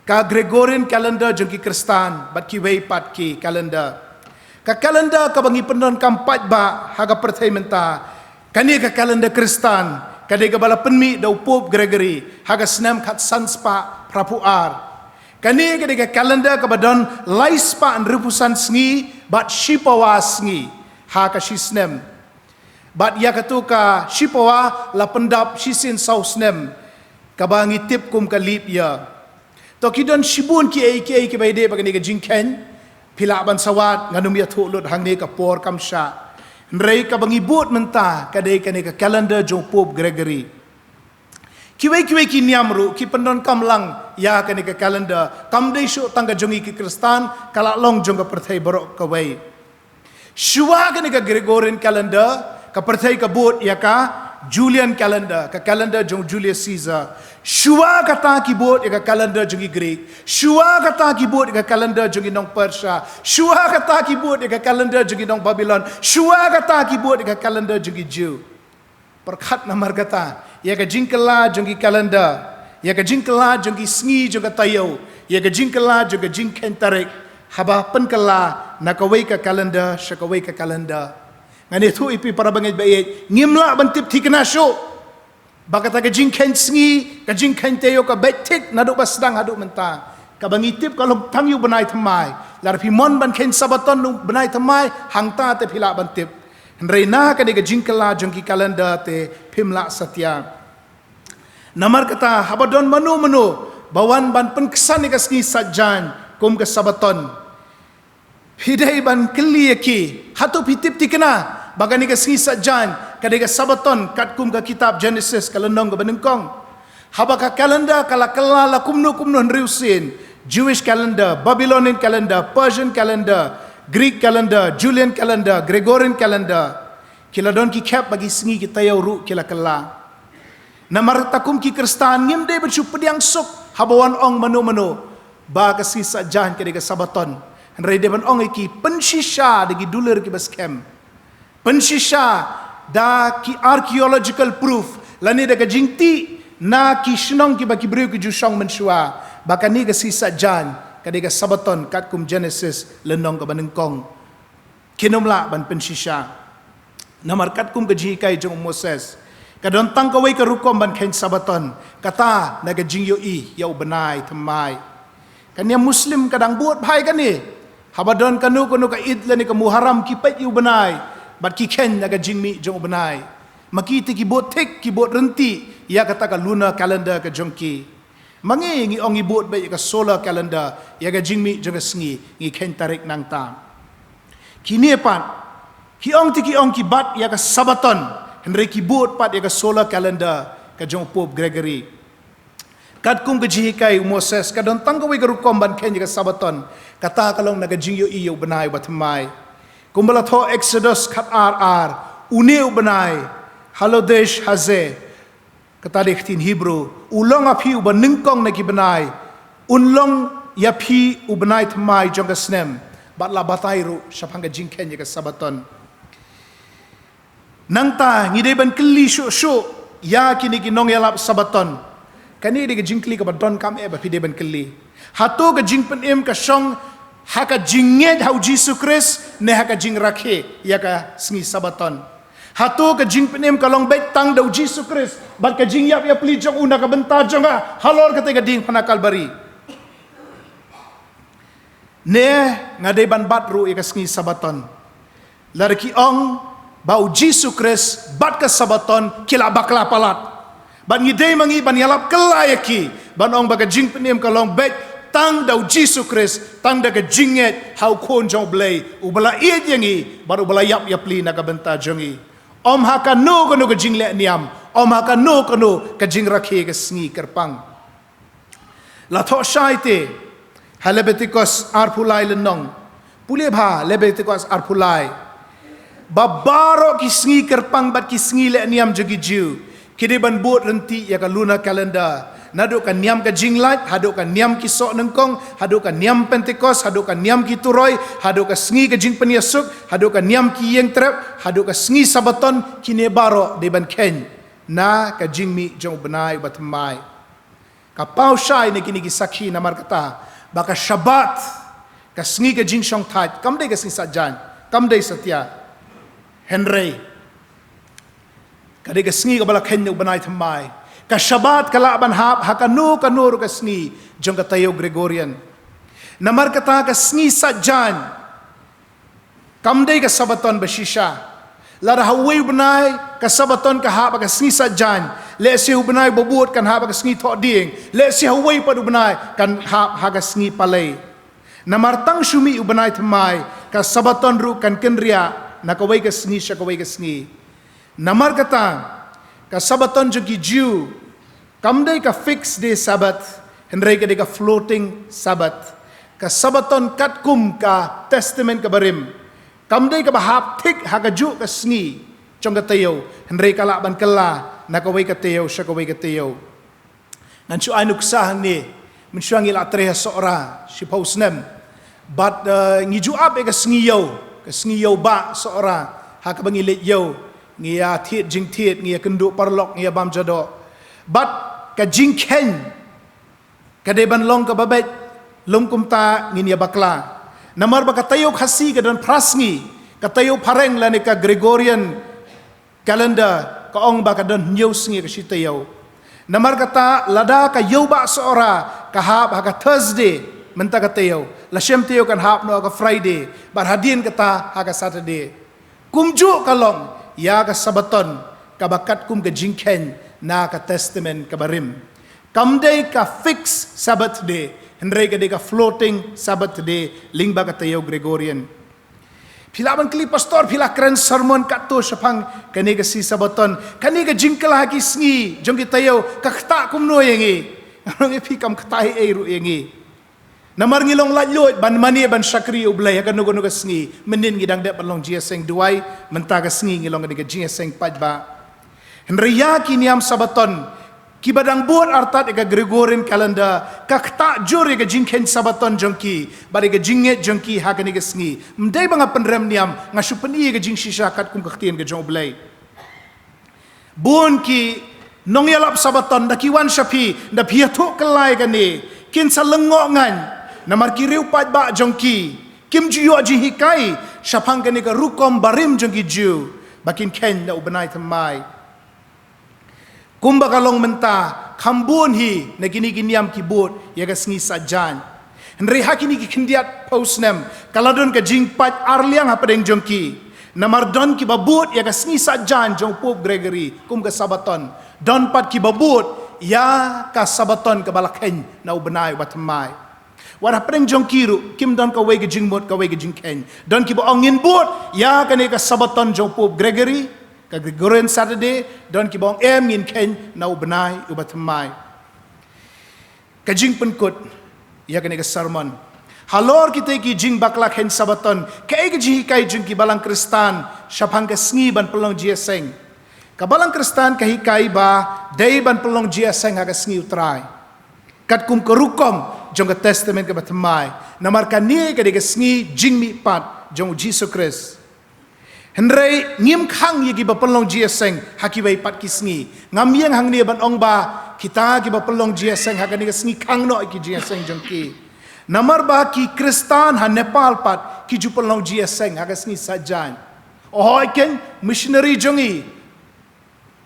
ka Gregorian calendar jong ki Khristan bad kiwei pat ki calendar. Ka calendar kaba ngi pyndonkam paidbah ha ka pyrthei mynta, kane ka calendar Khristan, ka dei kaba la pynmih da u Pope Gregory ha ka snem khatsan spah phraphew ar. Kane ka dei ka calendar kaba don lai spah hynriewphew san sngi bad shi pawa sngi ha ka shi snem. Bad ïa katu ka shi pawa la pyndap shisien saw snem, kaba ngi tip kum ka leap year. To, ki don shibun kiei kiei kiba ïadei bad kane ka jingkheiñ. Phi lah ban sawat, ngan ym ïathuh lut hangne, ka por kam shah. Hynrei kaba ngi bud mynta ka dei kane ka calendar jong u Pope Gregory. Kiwei kiwei ki niam ruh ki pyndonkam lang ïa kane ka calendar, kam dei shuh tang ka jong ngi ki Khristan, ka la long jong ka pyrthei baroh kawei. Shuwa kane ka Gregorian calendar, ka pyrthei ka bud ïa ka Julian calendar, ka calendar jong Julius Caesar. Shuwa kata ki bud ïa ka calendar jong ki Greek. Shuwa kata ki bud ïa ka calendar jong ki nong Persia. Shuwa kata ki bud ïa ka calendar jong ki nong Babilon. Shuwa kata ki bud ïa ka calendar jong ki Jiw. Pyrkhat namar kata, ïa ka jingkylla jong ki calendar, ïa ka jingkylla jong ki sngi jong ka taïew, ïa ka jingkylla jong ka jingkheiñ tarik, haba pynkylla na kawei ka calendar sha kawei ka calendar. Ngan ïathuh ïa phi para bangeit ba ïeit, ngim lah ban tip thikna shuh ba kata ka jingkheiñ sngi, ka jingkheiñ taïew ka beit thik naduh ba sdang haduh mynta. Kaba ngi tip ka long tang ïa u bnai thymmai. Lada phi mon ban kheiñ Sabaton na u bnai thymmai, hangta te phi lah ban tip. Hynrei na kane ka jingkylla jong ki calendar te phim lah satia. Namar kata, haba don mano mano ba wan ban pynksan ïa ka sngi Saitjaiñ kum ka Sabaton, phi dei ban kylli ïa ki, hato phi tip thikna ba kane ka sngi Saitjaiñ ka dei ka Sabaton katkum ka kitab Genesis ka lynnong kaba nyngkong? Haba ka calendar ka la kylla la kumno kumno hynriew sien, Jewish calendar, Babylonian calendar, Persian calendar, Greek calendar, Julian calendar, Gregorian calendar, ki la don ki khep ba ki sngi ki taïew ruh ki la kylla. Namar kata kum ki Khristan ngim dei ban shu pdiang suk haba wan ong mano mano ba ka sngi Saitjaiñ ka dei ka Sabaton. Hynrei dei ban ong ïa ki, pynshisha da ki dulir kiba skhem. Pynshisha da ki archaeological proof, lane da ka jingtih na ki shnong kiba ki briew ki ju shong mynshuwa, ba kane ka sngi Saitjaiñ ka dei ka Sabaton katkum Genesis lynnong kaba nyngkong. Kin ym lah ban pynshisha. Namar katkum ka jinghikai jong u Moses, ka don tang kawei ka rukom ban kheiñ Sabaton, kata na ka jingïohi ïa u bnai thymmai. Ka niam Muslim ka dang bud bha ïa kane. Haba don kano kano ka Eid lane ka Muharram ki peit ïa u bnai bad ki kheiñ na ka jingmih jong u bnai. Ma ki te ki bud thik, ki bud ryntih ïa kata ka lunar calendar ka jong ki. Ma ngi, ngi ong ngi bud beit ïa ka solar calendar, ïa ka jingmih jong ka sngi, ngi kheiñ tarik nangta. Kine pat, ki ong te ki ong ki bat ïa ka Sabaton, hynrei ki bud pat ïa ka solar calendar ka jong u Pope Gregory. Katkum ka jinghikai u Moses, ka don tang kawei ka rukom ban kheiñ ïa ka Sabaton, kata ka long na ka jingïohi ïa u bnai uba thymmai. Kumba la thoh Exodus khat ar ar, une u bnai, Halodesh Hazeh, kata dei ka ktien Hebrew, u long ha phi uba nyngkong na ki bnai, un long ïa phi u bnai thymmai jong ka snem, bad la batai ruh shaphang ka jingkheiñ ïa ka Sabaton. Nangta ngi dei ban kylli shuh shuh ïa kine ki nongïalap Sabaton. Kane dei ka jingkylli kaba donkam eh ba phi dei ban kylli. Hato ka jingpynim ka shong ha ka jingngeit ha u Jisu Khrist ne ha ka jingrakhe ïa ka sngi Sabaton? Hato ka jingpynim ka long beit tang da u Jisu Khrist bad ka jingïap ïapli jong u na ka bynta jong nga halor kata ka diengphna Kalbari? Ne nga dei ban bat ruh ïa ka sngi Sabaton? Lada ki ong ba u Jisu Khrist bad ka Sabaton ki la bakla palat, bad ngi dei ma ngi ban ïalap kylla ïa ki, ban ong ba ka jingpynim ka long beit tang da u Jisu Khrist, tang da ka jingngeit ha u Khun jong u Blei, uba la ïeit ïa ngi bad uba la ïap ïapli na ka bynta jong ngi. Ym ha kano kano ka jingleh niam, ym ha kano kano ka jingrakhe ka sngi kyrpang. La thoh shai te ha Leviticus arphew lai lynnong. Pule bha Leviticus arphew lai. Ba baroh ki sngi kyrpang bad ki sngi leh niam jong ki Jiw ki dei ban bud ryntih ïa ka lunar calendar. Naduh ka niam ka jinglait, haduh ka niam ki soh nyngkong, haduh ka niam Pentecost, haduh ka niam ki turoi, haduh ka sngi ka jingpynïasuk, haduh ka niam ki ïing trep, haduh ka sngi Sabaton, kine baroh dei ban kheiñ na ka jingmih jong u bnai uba thymmai. Ka paw shai na kine ki sakhi namar kata ba ka Shabbat, ka sngi ka jingshongthait, kam dei ka sngi Saitjaiñ, kam dei satia. Hynrei ka dei ka sngi kaba la kheiñ na u bnai thymmai. Ka Shabbat ka lah ban hap ha kano kano ruh ka sngi jong ka taïew Gregorian. Namar kata ka sngi Saitjaiñ kam dei ka Sabaton ba shisha. Lada ha uwei u bnai ka Sabaton ka hap ha ka sngi Saitjaiñ, lehse u bnai ba bud kan hap ha ka sngi Thohdieng, lehse ha uwei pat u bnai kan hap ha ka sngi Palei. Namar tang shu mih u bnai thymmai, ka Sabaton ruh kan kynriah na kawei ka sngi sha kawei ka sngi. Namar kata ka Sabaton jong ki Jiw kam dei ka fixed day Sabbath, hynrei ka dei ka floating Sabbath. Ka Sabaton katkum ka Testament kaba rim kam dei kaba hap thik ha kajuh ka sngi jong ka taïew, hynrei ka lah ban kylla na kawei ka taïew sha kawei ka taïew. Ngan shu ai nuksa hangne, mynshuwa ngi la trei ha Sohra shiphew snem. Bad, eh, ngi ju ap ïa ka sngi ïew, ka sngi ïew bah Sohra, ha kaba ngi leit ïew, ngi ïa thied jingthied, ngi ïa kynduh paralok, ngi ïa bam jadoh. Bad ka jingkheiñ ka dei ban long kaba beit, lym kumta ngin ïa bakla. Namar ba ka taïew Khasi ka don phra sngi, ka taïew phareng lane ka Gregorian calendar ka ong ba ka don hynñiew sngi ka shi taïew. Namar kata lada ka ïew bah Sohra ka hap ha ka Thursday mynta ka taïew, la shem taïew kan hap noh ha ka Friday, bad hadien kata ha ka Saturday. Kumjuh ka long ïa ka Sabaton kaba katkum ka jingkheiñ na ka Testament kaba rim. Kam dei ka fixed Sabbath day, hynrei ka dei ka floating Sabbath day lyngba ka taïew Gregorian. Phi lah ban kylli, "Pastor, phi la kren sermon katto shaphang kane ka sngi Sabaton, kane ka jingkylla ha ki sngi jong ki taïew, ka ktah kumno ïa ngi?" Nga ong ïa phi, kam ktah ei ei ruh ïa ngi. Namar ngi long laitluid ban mane ban shakri ïa U Blei ha kano kano ka sngi. Mynnin ngi dang dep ban long jingïaseng duwai, mynta ka sngi ngi long kane ka jingïaseng paidbah. Hynrei ïa ki niam Sabaton kiba dang bud artat ïa ka Gregorian calendar, ka ktah jur ïa ka jingkheiñ Sabaton jong ki bad ïa ka jingngeit jong ki ha kane ka sngi. Ym dei ba nga pynrem niam, nga shu pyni ïa ka jingshisha katkum ka ktien ka jong U Blei. Bun ki nongïalap Sabaton da ki wan sha phi, da phi ïathuh kylla ïa kane, kin sa lyngngoh ngan. Namar ki riew paidbah jong ki kim ju ïoh jinghikai shaphang kane ka rukom barim jong ki Jiw ba kin kheiñ na u bnai thymmai. Kumba ka long mynta, kham bun hi na kine ki niam ki bud ïa ka sngi Saitjaiñ. Hynrei ha kine ki khyndiat phew snem ka la don ka jingpait arliang hapdeng jong ki. Namar don kiba bud ïa ka sngi Saitjaiñ jong u Pope Gregory kum ka Sabaton. Don pat kiba bud ïa ka Sabaton kaba la kheiñ na u bnai uba thymmai. Wat hapdeng jong ki ruh kim don kawei ka jingmut kawei ka jingkheiñ. Don kiba ong ngin bud ïa kane ka Sabaton jong u Pope Gregory, ka Gregorian Saturday. Don kiba ong em, ngin kheiñ na u bnai uba thymmai. Ka jingpynkut ïa kane ka sermon, halor kita ki jingbakla kheiñ Sabaton, kaei ka jinghikai jong ki balang Khristan shaphang ka sngi ban pynlong jingïaseng? Ka balang Khristan ka hikai ba dei ban pynlong jingïaseng ha ka sngi U Trai, katkum ka rukom jong ka Testament kaba thymmai. Namar kane ka dei ka sngi jingmihpat jong u Jisu Khrist. Hynrei ngim khang ïa kiba pynlong jingïaseng ha kiwei pat ki sngi. Ngam ïeng hangne ban ong ba kita kiba pynlong jingïaseng ha kane ka sngi khang noh ïa ki jingïaseng jong ki. Namar ba ki Khristan ha Nepal pat ki ju pynlong jingïaseng ha ka sngi Saitjaiñ. Hooid keiñ, missionary jong ngi,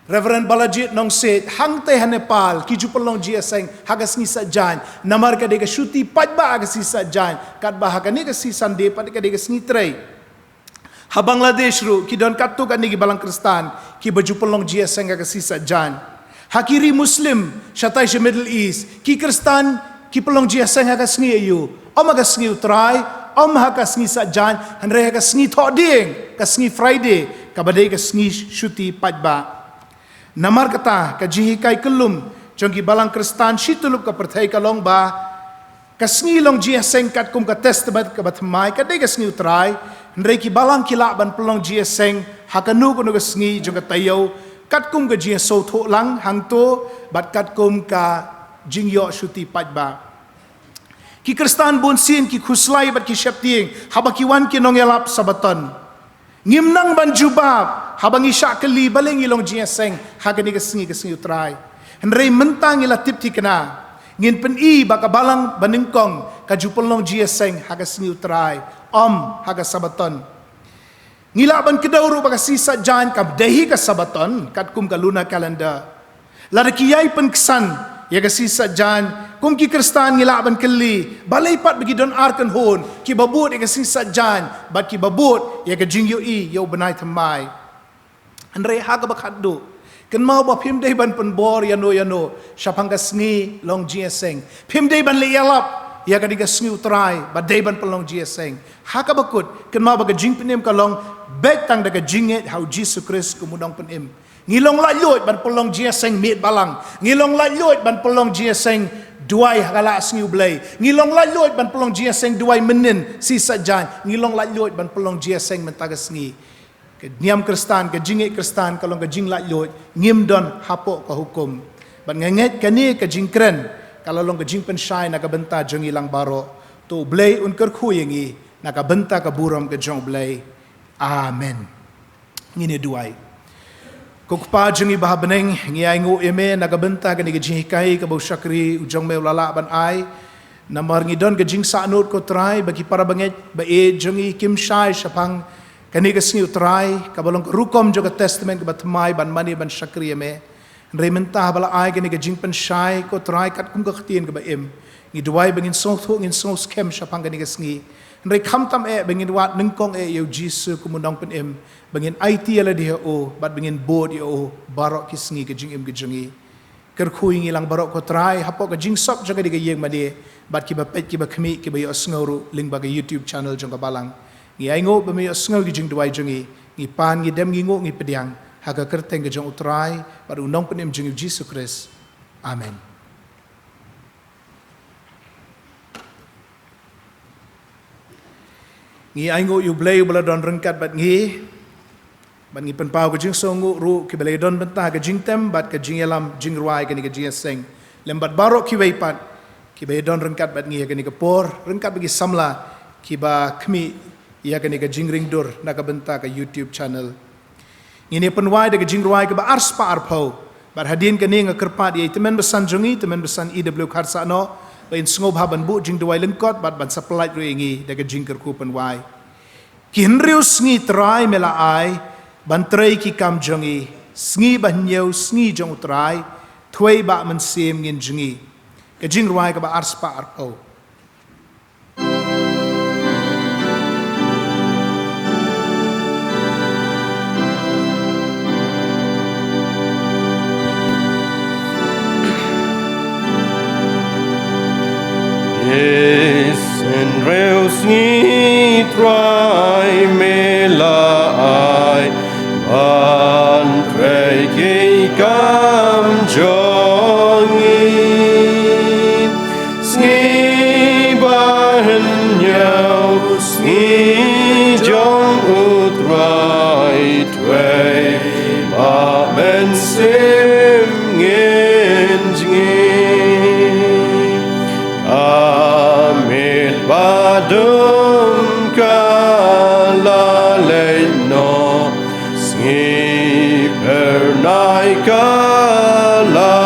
Reverend Balajied Nongsiej, hangtei ha Nepal ki ju pynlong jingïaseng ha ka sngi Saitjaiñ. Namar ka dei ka shuti paidbah ha ka sngi Saitjaiñ, katba ha kane ka sngi Sunday pat ka dei ka sngi trei. Ha Bangladesh ruh ki don katto katne ki balang Khristan kiba ju pynlong jingïaseng ha ka sngi Saitjaiñ. Ha ki ri Muslim shatai sha Middle East, ki Khristan ki pynlong jingïaseng ha ka sngi aïu? Ym ha ka sngi U Trai, ym ha ka sngi Saitjaiñ, hynrei ha ka sngi Thohdieng, ka sngi Friday, kaba dei ka sngi shuti paidbah. Namar kata, ka jinghikai kyllum jong ki balang Khristan shi tyllup ka pyrthei ka long ba ka sngi long jingïaseng katkum ka Testament kaba thymmai ka dei ka sngi U Trai. Hynrei ki balang ki lah ban pynlong jingïaseng ha kano kano ka sngi jong ka taïew, katkum ka jingïasngewthuh lang hangto bad katkum ka jingïoh shuti paidbah. Ki Khristan bunsien ki khuslai bad ki sheptieng haba ki wan ki nongïalap Sabaton. Ngim nang ban jubab haba ngi shah kylli balei ngi long jingïaseng ha kane ka sngi, ka sngi U Trai. Hynrei mynta ngi la tip thikna, ngin pyni ba ka balang banyngkong ka ju pynlong jingïaseng ha ka sngi U Trai, ym ha ka Sabaton. Ngi lah ban kdew ruh ba ka sngi Saitjaiñ kam dei hi ka Sabaton katkum ka lunar calendar. Lada ki ïai pynksan ïa ka sngi Saitjaiñ, kum ki Khristan ngi lah ban kylli, balei pat ba ki don ar kynhun, kiba bud ïa ka sngi Saitjaiñ bad kiba bud ïa ka jingïohi ïa u bnai thymmai? Hynrei ha kaba khatduh, kynmaw ba phim dei ban pynbor ïano ïano shaphang ka sngi long jingïaseng. Phim dei ban leh ïalap ïa kane ka sngi U Trai ba dei ban pynlong jingïaseng. Ha kaba kut, kynmaw ba ka jingpynim ka long beit tang da ka jingngeit ha u Jisu Khrist kum u Nongpynim. Ngi long laitluid ban pynlong jingïaseng miet balang. Ngi long laitluid ban pynlong jingïaseng duwai ha ka la sngi U Blei. Ngi long laitluid ban pynlong jingïaseng duwai mynnin sngi Saitjaiñ. Ngi long laitluid ban pynlong jingïaseng mynta ka sngi. Ka niam Khristan, ka jingngeit Khristan ka long ka jinglaitluid, ngim don hapoh ka hukum. Bad nga ngeit kane ka jingkren ka la long ka jingpynshai na ka bynta jong ngi lang baroh. To U Blei un kyrkhu ïa ngi na ka bynta ka burom ka jong U Blei. Amen. Ngin ïa duwai. Ko Kpa jong ngi ba ha bneng, ngi ainguh ïa me na ka bynta kane ka jinghikai kaba u shakri u jong me u la lah ban ai. Namar ngi don ka jingsahnud, ko Trai, ba ki para bangeit ba ïeit jong ngi kim shai shaphang kane ka sngi U Trai kaba long ka rukom jong ka Testament kaba thymmai ban mane ban shakri ïa me. Hynrei mynta haba la ai kane ka jingpynshai, ko Trai, katkum ka ktien kaba im, ngi duwai ba ngin sngewthuh, ngin sngewskhem shaphang kane ka sngi. Hynrei khamtam eh ba ngin wad nyngkong eh ïa u Jisu kum u Nongpynim, ba ngin aiti ïa lade ha u bad ba ngin bud ïa u baroh ki sngi ka jingim ka jong ngi. Kyrkhu ïa ngi lang baroh, ko Trai, hapoh ka jingsop jong kane ka ïing mane, bad kiba peit kiba khmih kiba ïohsngew ruh lyngba ka YouTube channel jong ka balang. Ngi ainguh ba me ïohsngew ki jingduwai jong ngi. Ngi pan, ngi dem, ngi nguh, ngi pdiang ha ka kyrteng ka jong u Trai bad u Nongpynim jong ngi u Jisu Khrist. Amen. Ngi ainguh ïa u Blei uba la don ryngkat bad ngi. Bad ngi pynpaw ka jingsngewnguh ruh kiba la ïadon bynta ha ka jingtem bad ka jingïalam jingrwai kane ka jingïaseng, lem bad baroh kiwei pat kiba ïadon ryngkat bad ngi ha kane ka por, ryngkat bad ki samla kiba khmih ïa kane ka jingringdur na ka bynta ka YouTube channel. Ngin ïa pynwai da ka jingrwai kaba arspah arphew. Bad hadien kane nga kyrpad ïa i tymmen basan jong ngi, tymmen basan E W Kharsahnoh, Yn sngewbha ban buh jingduwai lyngkot bad ban sa pyllait ruh ïa ngi da ka jingkyrkhu pynwai. Ki hynriew sngi Trai me la ai ban trei ki kam jong ngi, sngi ba hynñiew sngi jong U Trai, thwei Bah Mynsiem ngin jngi. Ka jingrwai kaba arspah arphew. Hynriew sngi Trai me la ai ban trei ki kam jong ngi. Sngi ba hynñiew sngi jong U Trai, thwei Bah Mynsiem ngin jngi. Ka miet ba dum ka la leit noh, sngi phyrnai ka la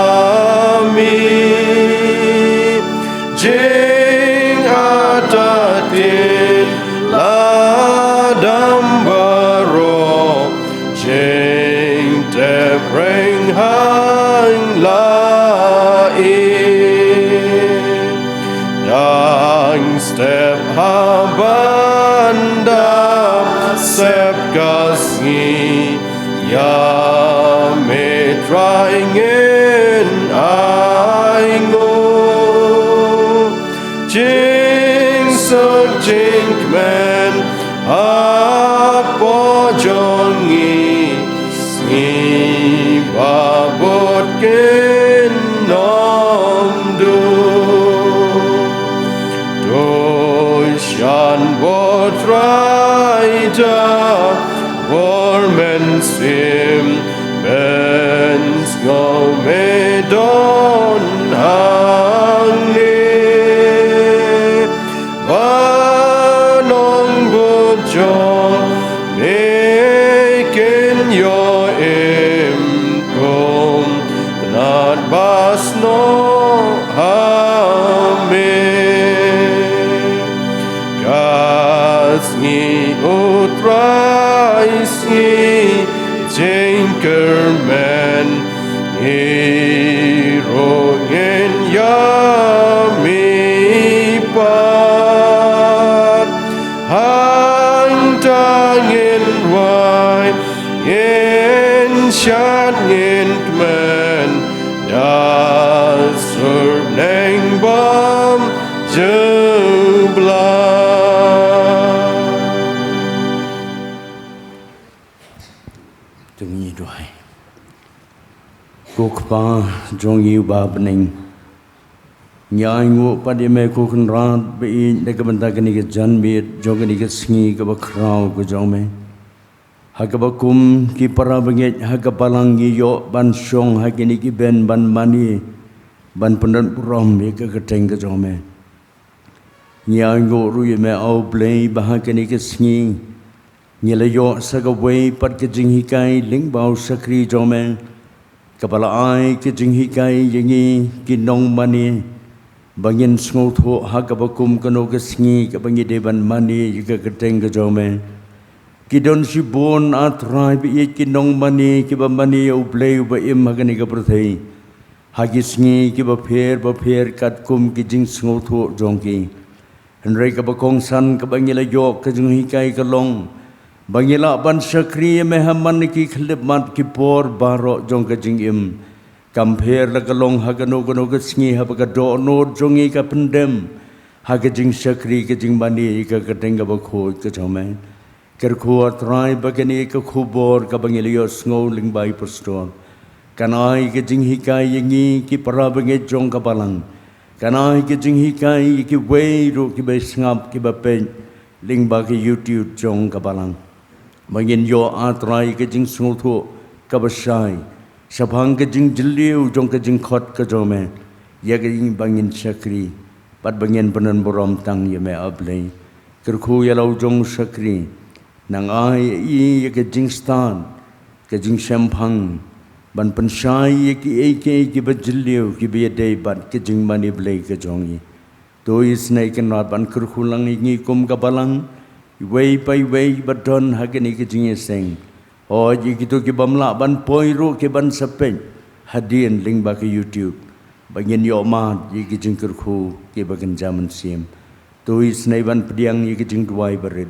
mih. Jingatatien la dam baroh, jingtep rynghang la im. Dang step ha ban da sep ka sngi, ïa me Trai ngin ainguh. Jingsuk jingkmen hapoh jong ngi, sngi ba bud kin ym duk. To ïashem bor Trai da bor mynsiem, mynsngew me don hangne. Ba nongbud jong me kin ïoh im kum tnat ba snoh ha me. Ka sngi U Trai sngi jingkyrmen, ngi ruh ngin ïa mih pat. Hangta ngin wai, ngin shad, ngin kmen da surneng bymjublam. To ngin ïa duwai. Ko Kpa jong ngi uba ha bneng, ngi ainguh pat ïa me ko Kynrad ba ïeit na ka bynta kane ka janmiet jong kane ka sngi kaba khraw ka jong me. Ha kaba kum ki para bangeit ha ka balang ngi ïoh ban shong ha kine ki bench ban mane, ban pyndonkam burom ïa ka kyrteng ka jong me. Ngi ainguh ruh ïa me, A U Blei, ba ha kane ka sngi ngi la ïoh sa kawei pat ka jinghikai lyngba u shakri jong me, kaba la ai ka jinghikai ïa ngi ki nongmane, ba ngin sngewthuh ha kaba kum kano ka sngi kaba ngi dei ban mane ïa ka kyrteng ka jong me. Ki don shibun, A Trai ba ïeit, ki nongmane kiba mane ïa U Blei uba im ha kane ka pyrthei, ha ki sngi kiba pher bapher katkum ki jingsngewthuh jong ki. Hynrei kaba kongsan kaba ngi la ïoh ka jinghikai ka long ba ngi lah ban shakri ïa me ha man ki khyllipmat ki por baroh jong ka jingim. Kam pher la ka long ha kano kano ka sngi, haba ka dohnud jong ngi ka pyndem ha ka jingshakri, ka jingmane ïa ka kyrteng kaba khuid ka jong me. Kyrkhu, A Trai, ba kane ka khubor kaba ngi la ïohsngew lyngba i pastor kan ai ka jinghikai ïa ngi ki para bangeit jong ka balang, kan ai ka jinghikai ïa kiwei ruh kiba sngap, kiba peit lyngba ka YouTube jong ka balang. Ba ngin ïoh, A Trai, ka jingsngewthuh kaba shai shaphang ka jingjylliew jong ka jingkhot ka jong me, ïa ka jing ba ngin shakri bad ba ngin pyndonburom tang ïa me, A Blei. Kyrkhu ïa la u jong u shakri, nang ai ïa i ïa ka jingstad, ka jingshemphang ban pynshai ïa kiei kiei kiba jylliew kiba ïadei bad ka jingmane Blei ka jong i. To isynei kynrad ban kyrkhu lang ïa ngi kum ka balang, iwei pa iwei ba don ha kane ka jingïaseng. Hooid, ïa kito ki bym lah ban poi ruh ki ban sa peit hadien lyngba ka YouTube, ba ngin ïoh mad ïa ki jingkyrkhu kiba kynja mynsiem. To isynei ban pdiang ïa ki jingduwai barit.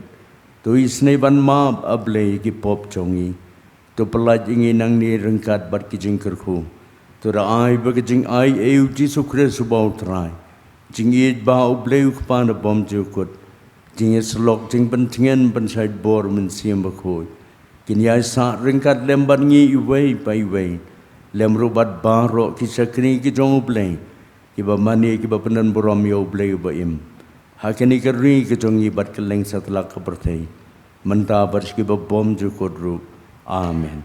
To isynei ban map, A Blei, ïa ki pop jong ngi. To pyllait ïa ngi nangne ryngkat bad ki jingkyrkhu. To da ai ba ka jingai ïa U Jisu Khrist uba U Trai, jingïeit ba U Blei U Kpa da bymjukut, jingïasyllok jingpyntngen pynshait bor Mynsiem Bakhuid, kin ïaisah ryngkat lem bad ngi iwei pa iwei, lem ruh bad baroh ki shakri ki jong U Blei, kiba mane kiba pyndonburom ïa U Blei uba im, ha kane ka ri ka jong ngi bad kylleng satlak ka pyrthei, mynta bad sha kiba bymjukut ruh. Amen.